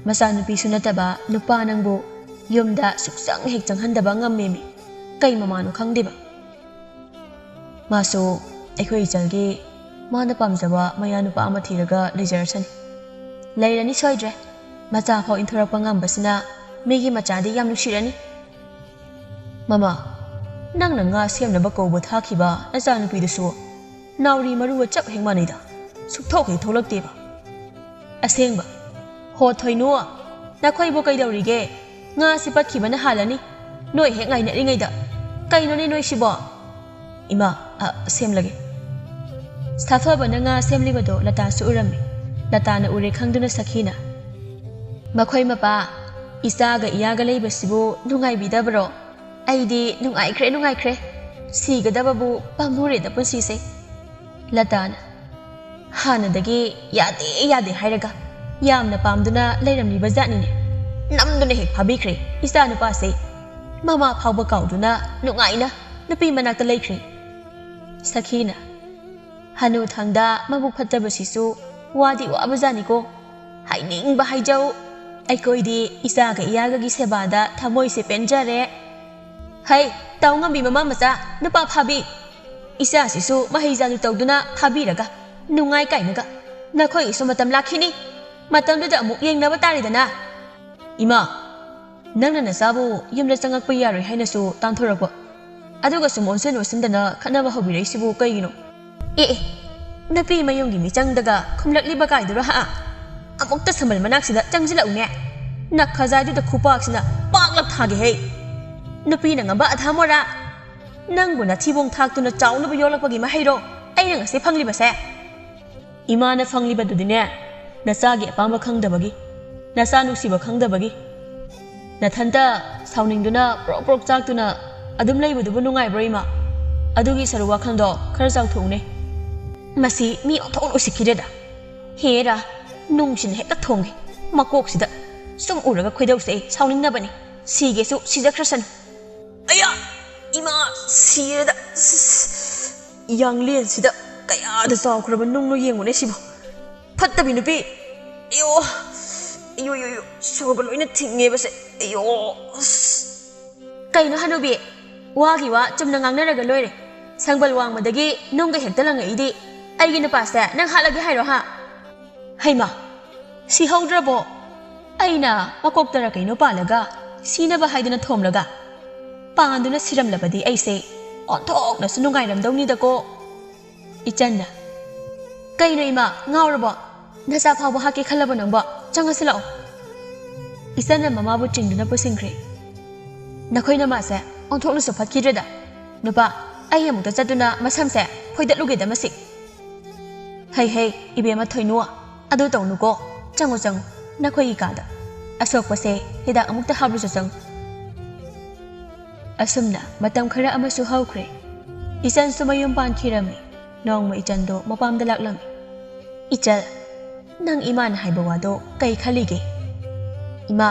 ꯃꯆꯥꯅꯨꯄꯤꯁꯨ ꯅꯠꯇꯕ ꯅꯨꯄꯥ ꯅꯪꯕꯨ ꯌꯨꯝꯗ ꯁꯨꯛꯆꯪ ꯍꯦꯛ ꯆꯪꯍꯟꯗꯕ ꯉꯝꯃꯦꯃꯤ꯫ ꯀꯩ ꯃꯃꯥꯅꯣ ꯈꯪꯗꯦꯕ꯫ ꯃꯥꯁꯨ ꯑꯩꯈꯣꯏ ꯏꯆꯜꯒꯤ ꯃꯥꯅ ꯄꯥꯝꯖꯕ ꯃꯌꯥ ꯅꯨꯄꯥ ꯑꯃ ꯊꯤꯔꯒ ꯂꯩꯖꯔꯁꯅꯤ꯫ ꯂꯩꯔꯅꯤ ꯁꯣꯏꯗ꯭ꯔꯦ꯫ ꯃꯆꯥ ꯐꯥꯎ ꯏꯟꯊꯣꯔꯛꯄ ꯉꯝꯕꯁꯤꯅ ꯃꯤꯒꯤ ꯃꯆꯥꯗꯤ ꯌꯥꯝ ꯅꯨꯡꯁꯤꯔꯅꯤ꯫" "ꯃꯃꯥ, ꯅꯪꯅ ꯉꯥ ꯁꯦꯝꯅꯕ ꯀꯧꯕ ꯊꯥꯈꯤꯕ ꯅꯆꯥꯅꯨꯄꯤꯗꯨꯁꯨ ꯅꯥꯎꯔꯤ ꯃꯔꯨꯒ ꯆꯞ ꯍꯦꯛ ꯃꯥꯟꯅꯩꯗ꯫ ꯁꯨꯛꯊꯣꯛ ꯍꯦꯛ ꯊꯣꯛꯂꯛꯇꯦꯕ꯫ ꯑꯁꯦꯡꯕ꯫ ꯍꯣ ꯊꯣꯏꯅꯨ, ꯅꯈꯣꯏꯕꯨ ꯀꯩꯗꯧꯔꯤꯒꯦ? ꯉꯥꯁꯤ ꯄꯠꯈꯤꯕꯅ ꯍꯥꯜꯂꯅꯤ, ꯅꯣꯏ ꯍꯦꯛ ꯉꯥꯏꯅꯔꯤꯉꯩꯗ꯫ ꯀꯩꯅꯣꯅꯦ ꯅꯣꯏꯁꯤꯕꯣ? ꯏꯃꯥ, ꯑ, ꯁꯦꯝꯂꯒꯦ꯫ ꯁꯥꯐꯕꯅ ꯉꯥ ꯁꯦꯝꯂꯤꯕꯗꯣ ꯂꯇꯥꯁꯨ ꯎꯔꯝꯃꯤ꯫ ꯂꯇꯥꯅ ꯎꯔꯦ ꯈꯪꯗꯨꯅ ꯁꯈꯤꯅ, "ꯃꯈꯣꯏ ꯃꯄꯥ, ꯏꯆꯥꯒ ꯏꯌꯥꯒ ꯂꯩꯕꯁꯤꯕꯨ ꯅꯨꯡꯉꯥꯏꯕꯤꯗꯕ꯭ꯔꯣ? ꯑꯩꯗꯤ ꯅꯨꯡꯉꯥꯏꯈ꯭ꯔꯦ, ꯅꯨꯡꯉꯥꯏꯈ꯭ꯔꯦ꯫ ꯁꯤꯒꯗꯕꯕꯨ ꯄꯥꯝꯃꯨꯔꯦꯗ ꯄꯨꯟꯁꯤꯁꯦ꯫" ꯂꯇꯥꯅ, "ꯍꯥꯟꯅꯗꯒꯤ ꯌꯥꯗꯦ, ꯌꯥꯗꯦ ꯍꯥꯏꯔꯒ ꯌꯥꯝꯅ ꯄꯥꯝꯗꯨꯅ ꯂꯩꯔꯝꯂꯤꯕ ꯖꯥꯠꯅꯤꯅꯦ꯫ ꯅꯝꯗꯨꯅ ꯍꯦꯛ ꯐꯥꯕꯤꯈ꯭ꯔꯦ ꯏꯆꯥ ꯅꯨꯄꯥꯁꯦ꯫ ꯃꯃꯥ ꯐꯥꯎꯕ ꯀꯥꯎꯗꯨꯅ ꯅꯨꯡꯉꯥꯏꯅ ꯅꯨꯄꯤ ꯃꯅꯥꯛꯇ ꯂꯩꯈ꯭ꯔꯦ꯫" ꯁꯈꯤꯅ, "ꯍꯅꯨ ꯊꯪꯗ ꯃꯕꯨꯛ ꯐꯠꯇꯕꯁꯤꯁꯨ ꯋꯥꯗꯤ ꯋꯥꯕꯖꯥꯠꯅꯤꯀꯣ꯫ ꯍꯥꯏꯅꯤꯡꯕ ꯍꯥꯏꯖꯧ꯫ ꯑꯩꯈꯣꯏꯗꯤ ꯏꯆꯥꯒ ꯏꯌꯥꯒꯒꯤ ꯁꯦꯕꯥꯗ ꯊꯃꯣꯏꯁꯦ ꯄꯦꯟꯖꯔꯦ꯫ ꯍꯩ, ꯇꯧ ꯉꯝꯕꯤ ꯃꯃꯥ ꯃꯆꯥ, ꯅꯨꯄꯥ ꯐꯥꯕꯤ꯫ ꯏꯆꯥꯁꯤꯁꯨ ꯃꯍꯩ ꯆꯥꯗꯨ ꯇꯧꯗꯨꯅ ꯐꯥꯕꯤꯔꯒ ꯅꯨꯡꯉꯥꯏ ꯀꯥꯏꯅꯒ꯫ ꯅꯈꯣꯏꯒꯤꯁꯨ ꯃꯇꯝ ꯂꯥꯛꯈꯤꯅꯤ꯫ ꯃꯇꯝꯗꯨꯗ ꯑꯃꯨꯛ ꯌꯦꯡꯅꯕ ꯇꯥꯔꯦꯗꯅ꯫" "ꯏꯃꯥ, ꯅꯪꯅ ꯅꯆꯥꯕꯨ ꯌꯨꯝꯗ ꯆꯪꯉꯛꯄ ꯌꯥꯔꯣꯏ ꯍꯥꯏꯅꯁꯨ ꯇꯥꯟꯊꯣꯔꯛꯄ, ꯑꯗꯨꯒ ꯁꯨꯝ ꯑꯣꯟꯁꯤꯟ ꯑꯣꯟꯁꯤꯟꯗꯅ ꯈꯠꯅꯕ ꯍꯧꯕꯤꯔꯛꯏꯁꯤꯕꯨ ꯀꯩꯒꯤꯅꯣ?" "ꯑꯦ ꯑꯦ, ꯅꯨꯄꯤ ꯃꯌꯨꯝꯒꯤ ꯃꯤꯆꯪꯗꯒ ꯈꯨꯝꯂꯛꯂꯤꯕ ꯀꯥꯏꯗꯨꯔꯣ ꯍꯥ? ꯑꯃꯨꯛꯇ ꯁꯝꯕꯜ ꯃꯅꯥꯛꯁꯤꯗ ꯆꯪꯁꯤꯜꯂꯛꯎꯅꯦ꯫ ꯅꯈꯖꯥꯏꯗꯨꯗ ꯈꯨꯄꯥꯛꯁꯤꯅ ꯄꯥꯛꯂꯞ ꯊꯥꯒꯦ ꯍꯦ꯫ ꯅꯨꯄꯤꯅ ꯉꯝꯕ ꯑꯙꯥ ꯃꯣꯔꯥ꯫ ꯅꯪꯕꯨ ꯅꯊꯤꯕꯣꯡ ꯊꯥꯛꯇꯨꯅ ꯆꯥꯎꯅꯕ ꯌꯣꯜꯂꯛꯄꯒꯤ ꯃꯍꯩꯔꯣ ꯑꯩꯅ ꯉꯁꯤ ꯐꯪꯂꯤꯕꯁꯦ?" "ꯏꯃꯥꯅ ꯐꯪꯂꯤꯕꯗꯨꯗꯤꯅꯦ, ꯅꯆꯥꯒꯤ ꯑꯄꯥꯝꯕ ꯈꯪꯗꯕꯒꯤ, ꯅꯆꯥ ꯅꯨꯡꯁꯤꯕ ꯈꯪꯗꯕꯒꯤ꯫ ꯅꯊꯟꯇ ꯁꯥꯎꯅꯤꯡꯗꯨꯅ ꯄ꯭ꯔꯣꯛ ꯄ꯭ꯔꯣꯛ ꯆꯥꯛꯇꯨꯅ ꯑꯗꯨꯝ ꯂꯩꯕꯗꯨꯕꯨ ꯅꯨꯡꯉꯥꯏꯕ꯭ꯔꯣ ꯏꯃꯥ? ꯑꯗꯨꯒꯤ ꯁꯔꯨꯛ ꯋꯥꯈꯜꯗꯣ ꯈꯔ ꯆꯥꯎꯊꯣꯛꯎꯅꯦ꯫" ꯃꯁꯤ ꯃꯤ ꯑꯣꯟꯊꯣꯛꯅ ꯎꯁꯤꯠꯈꯤꯗ꯭ꯔꯦꯗ꯫ ꯍꯦꯔꯥ, ꯅꯨꯡꯁꯤꯅ ꯍꯦꯛꯇ ꯊꯣꯡꯒꯦ꯫ ꯃꯀꯣꯛꯁꯤꯗ ꯁꯨꯝ ꯎꯔꯒ ꯈꯣꯏꯗꯧꯁꯦ ꯑꯩ ꯁꯥꯎꯅꯤꯡꯅꯕꯅꯤ꯫ ꯁꯤꯒꯦꯁꯨ ꯁꯤꯖꯈ꯭ꯔꯁꯅꯨ꯫ ꯑꯌꯥ! ꯏꯃꯥ! ꯁꯤꯔꯦꯗ! ꯌꯥꯡꯂꯦꯟꯁꯤꯗ ꯀꯌꯥꯗ ꯆꯥꯎꯈ꯭ꯔꯕ ꯅꯨꯡꯅꯣ ꯌꯦꯡꯉꯨꯅꯦ ꯁꯤꯕꯨ꯫ ꯐꯠꯇꯕꯤ ꯅꯨꯄꯤ! ꯑꯌꯣ! ꯑꯌꯣ, ꯑꯌꯣ, ꯑꯌꯣ! ꯁꯣꯔꯒ ꯂꯣꯏꯅ ꯊꯤꯡꯉꯦꯕꯁꯦ꯫ ꯑꯌꯣ! ꯑꯁ! ꯀꯩꯅꯣ ꯍꯅꯨꯕꯤ? ꯋꯥꯒꯤ ꯋꯥ ꯆꯨꯝꯅ ꯉꯥꯡꯅꯔꯒ ꯂꯣꯏꯔꯦ꯫ ꯁꯪꯕꯜ ꯋꯥꯡꯃꯗꯒꯤ ꯅꯨꯡꯒ ꯍꯦꯛꯇ ꯂꯪꯉꯛꯏꯗꯤ ꯑꯩꯒꯤ ꯅꯨꯄꯥꯁꯦ ꯅꯪ ꯍꯥꯠꯂꯒꯦ ꯍꯥꯏꯔꯣ ꯍꯥ? ꯍꯩꯃꯥ! ꯁꯤꯍꯧꯗ꯭ꯔꯕꯣ? ꯑꯩꯅ ꯃꯀꯣꯛꯇꯔ ꯀꯩꯅꯣ ꯄꯥꯜꯂꯒ ꯁꯤꯅꯕ ꯍꯥꯏꯗꯨꯅ ꯊꯣꯝꯂꯒ ꯄꯥꯟꯗꯨꯅ ꯁꯤꯔꯝꯂꯕꯗꯤ ꯑꯩꯁꯦ ꯑꯣꯟꯊꯣꯛꯅꯁꯨ ꯅꯨꯡꯉꯥꯏꯔꯝꯗꯧꯅꯤꯗꯀꯣ꯫ ꯏꯆꯟꯅ, "ꯀꯩꯅꯣ ꯏꯃꯥ, ꯉꯥꯎꯔꯕꯣ? ꯅꯆꯥ ꯐꯥꯎꯕ ꯍꯥꯠꯀꯦ ꯈꯜꯂꯕꯣ ꯅꯪꯕꯣ? ꯆꯪꯉꯁꯤ ꯂꯥꯛꯑꯣ꯫" ꯏꯆꯟꯅ ꯃꯃꯥꯕꯨ ꯆꯤꯡꯗꯨꯅ ꯄꯨꯁꯤꯟꯈ꯭ꯔꯦ꯫ "ꯅꯈꯣꯏ ꯅꯃꯥꯁꯦ ꯑꯣꯟꯊꯣꯛꯅꯁꯨ ꯐꯠꯈꯤꯗ꯭ꯔꯦꯗ꯫ ꯅꯨꯄꯥ, ꯑꯩ ꯑꯃꯨꯛꯇ ꯆꯠꯇꯨꯅ ꯃꯁꯝꯁꯦ ꯐꯣꯏꯗꯠꯂꯨꯒꯦꯗ ꯃꯁꯤ꯫" "ꯍꯩ ꯍꯩ, ꯏꯕꯦꯝꯃ ꯊꯣꯏꯅꯨ, ꯑꯗꯨ ꯇꯧꯅꯨꯀꯣ꯫ ꯆꯪꯉꯨ ꯆꯪꯉꯨ, ꯅꯈꯣꯏꯒꯤ ꯀꯥꯗ꯫ ꯑꯁꯣꯛꯄꯁꯦ ꯍꯤꯗꯥꯛ ꯑꯃꯨꯛꯇ ꯍꯥꯞꯂꯨꯁꯨ ꯆꯪꯉꯨ꯫" ꯑꯁꯨꯝꯅ ꯃꯇꯝ ꯈꯔ ꯑꯃꯁꯨ ꯍꯧꯈ꯭ꯔꯦ꯫ ꯏꯆꯟꯁꯨ ꯃꯌꯨꯝ ꯄꯥꯟꯈꯤꯔꯝꯃꯤ꯫ ꯅꯣꯡꯃ ꯏꯆꯟꯗꯣ ꯃꯄꯥꯝꯗ ꯂꯥꯛꯂꯝꯃꯤ꯫ "ꯏꯆꯜ, ꯅꯪ ꯏꯃꯥꯅ ꯍꯥꯏꯕ ꯋꯥꯗꯣ ꯀꯩ ꯈꯜꯂꯤꯒꯦ?" "ꯏꯃꯥ,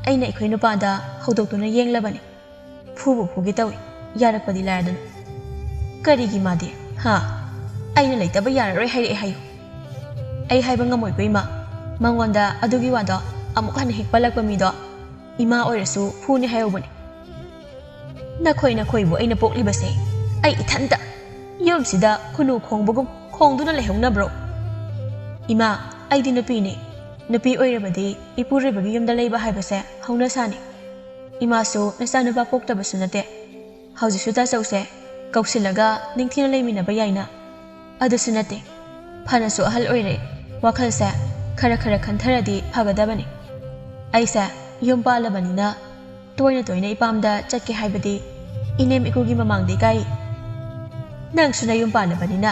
ꯑꯩꯅ ꯑꯩꯈꯣꯏ ꯅꯨꯄꯥꯗ ꯍꯧꯗꯣꯛꯇꯨꯅ ꯌꯦꯡꯂꯕꯅꯤ꯫ ꯐꯨꯕꯨ ꯐꯨꯒꯦ ꯇꯧꯏ, ꯌꯥꯔꯛꯄꯗꯤ ꯂꯥꯏꯔꯗꯅ꯫" "ꯀꯔꯤꯒꯤ ꯃꯥꯗꯤ? ꯍꯥ? ꯑꯩꯅ ꯂꯩꯇꯕ ꯌꯥꯔꯔꯣꯏ ꯍꯥꯏꯔꯛꯑꯦ ꯍꯥꯏꯌꯨ꯫" "ꯑꯩ ꯍꯥꯏꯕ ꯉꯝꯃꯣꯏꯀꯣ ꯏꯃꯥ꯫ ꯃꯉꯣꯟꯗ ꯑꯗꯨꯒꯤ ꯋꯥꯗꯣ ꯑꯃꯨꯛ ꯍꯟꯅ ꯍꯦꯛ ꯄꯜꯂꯛꯄ ꯃꯤꯗꯣ ꯏꯃꯥ ꯑꯣꯏꯔꯁꯨ ꯐꯨꯅꯤ ꯍꯥꯏꯍꯧꯕꯅꯤ꯫" "ꯅꯈꯣꯏ ꯅꯈꯣꯏꯕꯨ ꯑꯩꯅ ꯄꯣꯛꯂꯤꯕꯁꯦ ꯑꯩ ꯏꯊꯟꯇ ꯌꯨꯝꯁꯤꯗ ꯈꯨꯅꯨ ꯈꯣꯡꯕꯒꯨꯝ ꯈꯣꯡꯗꯨꯅ ꯂꯩꯍꯧꯅꯕ꯭ꯔꯣ?" "ꯏꯃꯥ, ꯑꯩꯗꯤ ꯅꯨꯄꯤꯅꯤ꯫ ꯅꯨꯄꯤ ꯑꯣꯏꯔꯕꯗꯤ ꯏꯄꯨꯔꯣꯏꯕꯒꯤ ꯌꯨꯝꯗ ꯂꯩꯕ ꯍꯥꯏꯕꯁꯦ ꯍꯧꯅꯁꯥꯅꯤ꯫ ꯏꯃꯥꯁꯨ ꯅꯆꯥꯅꯨꯄꯥ ꯄꯣꯛꯇꯕꯁꯨ ꯅꯠꯇꯦ꯫ ꯍꯧꯖꯤꯛꯁꯨ ꯇꯥꯆꯧꯁꯦ ꯀꯧꯁꯤꯜꯂꯒ ꯅꯤꯡꯊꯤꯅ ꯂꯩꯃꯤꯟꯅꯕ ꯌꯥꯏꯅ꯫ ꯑꯗꯨꯁꯨ ꯅꯠꯇꯦ, ꯐꯅꯁꯨ ꯑꯍꯜ ꯑꯣꯏꯔꯦ, ꯋꯥꯈꯜꯁꯦ ꯈꯔ ꯈꯔ ꯈꯟꯊꯔꯗꯤ ꯐꯒꯗꯕꯅꯤ꯫ ꯑꯩꯁꯦ ꯌꯨꯝ ꯄꯥꯜꯂꯕꯅꯤꯅ ꯇꯣꯏꯅ ꯇꯣꯏꯅ ꯏꯄꯥꯝꯗ ꯆꯠꯀꯦ ꯍꯥꯏꯕꯗꯤ ꯏꯅꯦꯝ ꯏꯀꯨꯒꯤ ꯃꯃꯥꯡꯗ ꯏꯀꯥꯏ꯫ ꯅꯪꯁꯨ ꯅꯌꯨꯝ ꯄꯥꯜꯂꯕꯅꯤꯅ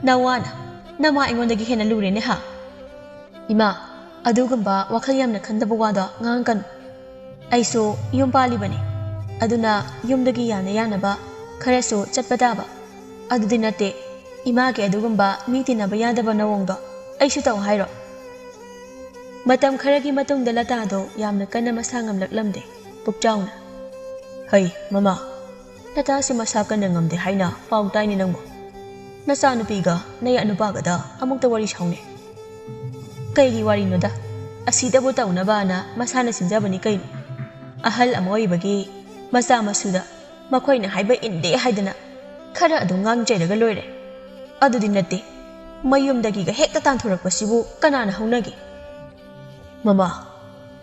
ꯅꯋꯥꯅ ꯅꯃꯥ ꯑꯩꯉꯣꯟꯗꯒꯤ ꯍꯦꯟꯅ ꯂꯨꯔꯦꯅꯦ ꯍꯥ?" "ꯏꯃꯥ, ꯑꯗꯨꯒꯨꯝꯕ ꯋꯥꯈꯜ ꯌꯥꯝꯅ ꯈꯟꯗꯕ ꯋꯥꯗꯣ ꯉꯥꯡꯒꯅꯨ꯫ ꯑꯩꯁꯨ ꯌꯨꯝ ꯄꯥꯜꯂꯤꯕꯅꯤ, ꯑꯗꯨꯅ ꯌꯨꯝꯗꯒꯤ ꯌꯥꯅ ꯌꯥꯅꯕ ꯈꯔꯁꯨ ꯆꯠꯄ ꯇꯥꯕ꯫ ꯑꯗꯨꯗꯤ ꯅꯠꯇꯦ, ꯏꯃꯥꯒꯤ ꯑꯗꯨꯒꯨꯝꯕ ꯃꯤ ꯇꯤꯟꯅꯕ ꯌꯥꯗꯕ ꯅꯑꯣꯡꯗꯣ ꯑꯩꯁꯨ ꯇꯧ ꯍꯥꯏꯔꯣ?" ꯃꯇꯝ ꯈꯔꯒꯤ ꯃꯇꯨꯡꯗ ꯂꯇꯥꯗꯣ ꯌꯥꯝꯅ ꯀꯟꯅ ꯃꯁꯥ ꯉꯝꯂꯛꯂꯝꯗꯦ꯫ ꯄꯨꯛꯆꯥꯎꯅ, "ꯍꯩ, ꯃꯃꯥ, ꯂꯇꯥꯁꯤ ꯃꯁꯥ ꯀꯟꯅ ꯉꯝꯗꯦ ꯍꯥꯏꯅ ꯄꯥꯎ ꯇꯥꯏꯅꯦ ꯅꯪꯕꯨ꯫ ꯅꯆꯥꯅꯨꯄꯤꯒ ꯅꯌꯥ ꯅꯨꯄꯥꯒꯗ ꯑꯃꯨꯛꯇ ꯋꯥꯔꯤ ꯁꯥꯎꯅꯦ꯫" "ꯀꯩꯒꯤ ꯋꯥꯔꯤꯅꯣꯗ? ꯑꯁꯤꯗꯕꯨ ꯇꯧꯅꯕꯅ ꯃꯁꯥꯅ ꯁꯤꯟꯖꯕꯅꯤ ꯀꯩꯅꯣ꯫ ꯑꯍꯜ ꯑꯃ ꯑꯣꯏꯕꯒꯤ ꯃꯆꯥ ꯃꯁꯨꯗ ꯃꯈꯣꯏꯅ ꯍꯥꯏꯕ ꯏꯟꯗꯦ ꯍꯥꯏꯗꯅ ꯈꯔ ꯑꯗꯨꯝ ꯉꯥꯡ ꯆꯩꯔꯒ ꯂꯣꯏꯔꯦ꯫ ꯑꯗꯨꯗꯤ ꯅꯠꯇꯦ, ꯃꯌꯨꯝꯗꯒꯤꯒ ꯍꯦꯛꯇ ꯇꯥꯟꯊꯣꯔꯛꯄꯁꯤꯕꯨ ꯀꯅꯥꯅ ꯍꯧꯅꯒꯦ?" "ꯃꯃꯥ,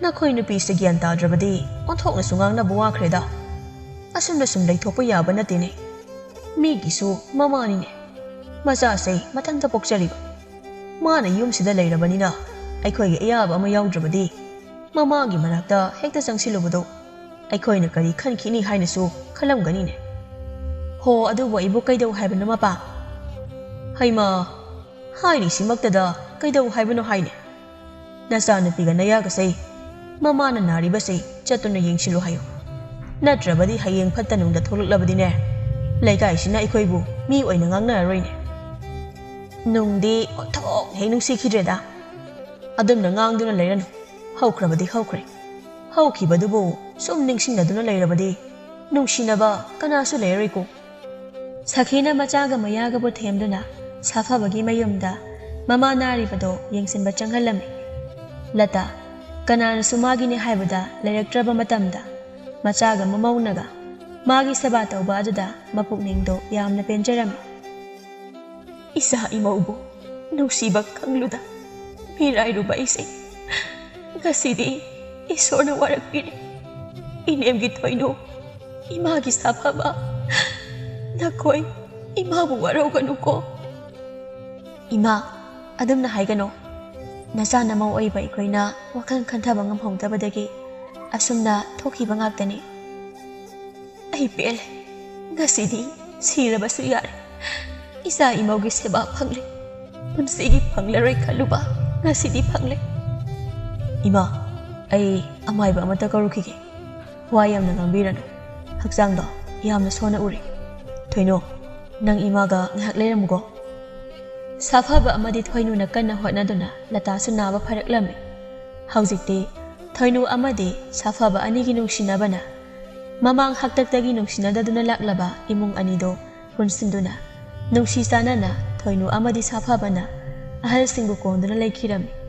ꯅꯈꯣꯏ ꯅꯨꯄꯤꯁꯦ ꯒ꯭ꯌꯥꯟ ꯇꯥꯗ꯭ꯔꯕꯗꯤ ꯑꯣꯟꯊꯣꯛꯅꯁꯨ ꯉꯥꯡꯅꯕ ꯋꯥꯈ꯭ꯔꯦꯗ꯫ ꯑꯁꯨꯝꯅ ꯁꯨꯝ ꯂꯩꯊꯣꯛꯄ ꯌꯥꯕ ꯅꯠꯇꯦꯅꯦ꯫ ꯃꯤꯒꯤꯁꯨ ꯃꯃꯥꯅꯤꯅꯦ꯫" ꯃꯆꯥꯁꯦ ꯃꯊꯟꯇ ꯄꯣꯛꯆꯔꯤꯕ꯫ ꯃꯥꯅ ꯌꯨꯝꯁꯤꯗ ꯂꯩꯔꯕꯅꯤꯅ ꯑꯩꯈꯣꯏꯒꯤ ꯑꯌꯥꯕ ꯑꯃ ꯌꯥꯎꯗ꯭ꯔꯕꯗꯤ ꯃꯃꯥꯒꯤ ꯃꯅꯥꯛꯇ ꯍꯦꯛꯇ ꯆꯪꯁꯤꯜꯂꯨꯕꯗꯣ ꯑꯩꯈꯣꯏꯅ ꯀꯔꯤ ꯈꯟꯈꯤꯅꯤ ꯍꯥꯏꯅꯁꯨ ꯈꯜꯂꯝꯒꯅꯤꯅꯦ꯫ ꯍꯣ, ꯑꯗꯨꯕꯨ ꯑꯩꯕꯨ ꯀꯩꯗꯧ ꯍꯥꯏꯕꯅꯣ ꯃꯄꯥ? ꯍꯩꯃꯥ, ꯍꯥꯏꯔꯤꯁꯤꯃꯛꯇꯗ ꯀꯩꯗꯧ ꯍꯥꯏꯕꯅꯣ ꯍꯥꯏꯅꯦ? ꯅꯆꯥꯅꯨꯄꯤꯒ ꯅꯌꯥꯒꯁꯦ ꯃꯃꯥꯅ ꯅꯥꯔꯤꯕꯁꯦ ꯆꯠꯇꯨꯅ ꯌꯦꯡꯁꯤꯜꯂꯨ ꯍꯥꯏꯌꯨ꯫ ꯅꯠꯇ꯭ꯔꯕꯗꯤ ꯍꯌꯦꯡ ꯐꯠꯇ ꯅꯨꯡꯗ ꯊꯣꯛꯂꯛꯂꯕꯗꯤꯅꯦ, ꯂꯩꯀꯥꯏꯁꯤꯅ ꯑꯩꯈꯣꯏꯕꯨ ꯃꯤ ꯑꯣꯏꯅ ꯉꯥꯡꯅꯔꯔꯣꯏꯅꯦ꯫ ꯅꯨꯡꯗꯤ ꯑꯣꯟꯊꯣꯛ ꯍꯦꯛ ꯅꯨꯡꯁꯤꯈꯤꯗ꯭ꯔꯦꯗ꯫ ꯑꯗꯨꯝꯅ ꯉꯥꯡꯗꯨꯅ ꯂꯩꯔꯅꯨ꯫ ꯍꯧꯈ꯭ꯔꯕꯗꯤ ꯍꯧꯈ꯭ꯔꯦ꯫ ꯍꯧꯈꯤꯕꯗꯨꯕꯨ ꯁꯨꯝ ꯅꯤꯡꯁꯤꯡꯅꯗꯨꯅ ꯂꯩꯔꯕꯗꯤ ꯅꯨꯡꯁꯤꯅꯕ ꯀꯅꯥꯁꯨ ꯂꯩꯔꯔꯣꯏꯀꯣ꯫ ꯁꯈꯤꯅ ꯃꯆꯥꯒ ꯃꯌꯥꯒꯕꯨ ꯊꯦꯝꯗꯨꯅ ꯁꯥꯐꯕꯒꯤ ꯃꯌꯨꯝꯗ ꯃꯃꯥ ꯅꯥꯔꯤꯕꯗꯣ ꯌꯦꯡꯁꯤꯟꯕ ꯆꯪꯍꯜꯂꯝꯃꯤ꯫ ꯂꯇꯥ, ꯀꯅꯥꯅꯁꯨ ꯃꯥꯒꯤꯅꯦ ꯍꯥꯏꯕꯗ ꯂꯩꯔꯛꯇ꯭ꯔꯕ ꯃꯇꯝꯗ, ꯃꯆꯥꯒ ꯃꯃꯧꯅꯒ ꯃꯥꯒꯤ ꯁꯦꯕꯥ ꯇꯧꯕ ꯑꯗꯨꯗ ꯃꯄꯨꯛꯅꯤꯡꯗꯣ ꯌꯥꯝꯅ ꯄꯦꯟꯖꯔꯝꯃꯤ꯫ ꯏꯆꯥ ꯏꯃꯧꯕꯨ ꯅꯨꯡꯁꯤꯕ ꯈꯪꯂꯨꯗ ꯃꯤꯔꯥꯏꯔꯨꯕ ꯑꯩꯁꯦ ꯉꯁꯤꯗꯤ ꯏꯁꯣꯔꯅ ꯋꯥꯔꯛꯄꯤꯔꯦ꯫ ꯏꯅꯦꯝꯒꯤ ꯊꯣꯏꯅꯨ, ꯏꯃꯥꯒꯤ ꯁꯥꯐꯕ, ꯅꯈꯣꯏ ꯏꯃꯥꯕꯨ ꯋꯥꯔꯧꯒꯅꯨꯀꯣ꯫ ꯏꯃꯥ, ꯑꯗꯨꯝꯅ ꯍꯥꯏꯒꯅꯣ꯫ ꯅꯆꯥ ꯅꯃꯧ ꯑꯣꯏꯕ ꯑꯩꯈꯣꯏꯅ ꯋꯥꯈꯜ ꯈꯟꯊꯕ ꯉꯝꯍꯧꯗꯕꯗꯒꯤ ꯑꯁꯨꯝꯅ ꯊꯣꯛꯈꯤꯕ ꯉꯥꯛꯇꯅꯤ꯫ ꯑꯩ ꯄꯦꯜꯂꯦ꯫ ꯉꯁꯤꯗꯤ ꯁꯤꯔꯕꯁꯨ ꯌꯥꯔꯦ꯫ ꯏꯆꯥ ꯏꯃꯧꯒꯤ ꯁꯦꯕꯥ ꯐꯪꯂꯦ꯫ ꯄꯨꯟꯁꯤꯒꯤ ꯐꯪꯂꯔꯣꯏ ꯈꯜꯂꯨꯕ ꯉꯁꯤꯗꯤ ꯐꯪꯂꯦ꯫ ꯏꯃꯥ, ꯑꯩ ꯑꯃꯥꯏꯕ ꯑꯃꯠꯇ ꯀꯧꯔꯨꯈꯤꯒꯦ꯫ ꯋꯥ ꯌꯥꯝꯅ ꯉꯥꯡꯕꯤꯔꯅꯨ꯫ ꯍꯛꯆꯥꯡꯗꯣ ꯌꯥꯝꯅ ꯁꯣꯟꯅ ꯎꯔꯦ꯫ ꯊꯣꯏꯅꯣ, ꯅꯪ ꯏꯃꯥꯒ ꯉꯥꯏꯍꯥꯛ ꯂꯩꯔꯝꯃꯨꯀꯣ꯫ ꯁꯥꯐꯕ ꯑꯃꯗꯤ ꯊꯣꯏꯅꯨꯅ ꯀꯟꯅ ꯍꯣꯠꯅꯗꯨꯅ ꯂꯇꯥꯁꯨ ꯅꯥꯕ ꯐꯔꯛꯂꯝꯃꯤ꯫ ꯍꯧꯖꯤꯛꯇꯤ ꯊꯣꯏꯅꯨ ꯑꯃꯗꯤ ꯁꯥꯐꯕ ꯑꯅꯤꯒꯤ ꯅꯨꯡꯁꯤꯅꯕꯅ ꯃꯃꯥꯡ ꯍꯥꯛꯇꯛꯇꯒꯤ ꯅꯨꯡꯁꯤꯅꯗꯗꯨꯅ ꯂꯥꯛꯂꯕ ꯏꯃꯨꯡ ꯑꯅꯤꯗꯨ ꯄꯨꯟꯁꯤꯟꯗꯨꯅ ꯅꯨꯡꯁꯤ ꯆꯥꯟꯅꯅ ꯊꯣꯏꯅꯨ ꯑꯃꯗꯤ ꯁꯥꯐꯕꯅ ꯑꯍꯜꯁꯤꯡꯕꯨ ꯀꯣꯟꯗꯨꯅ ꯂꯩꯈꯤꯔꯝꯃꯤ꯫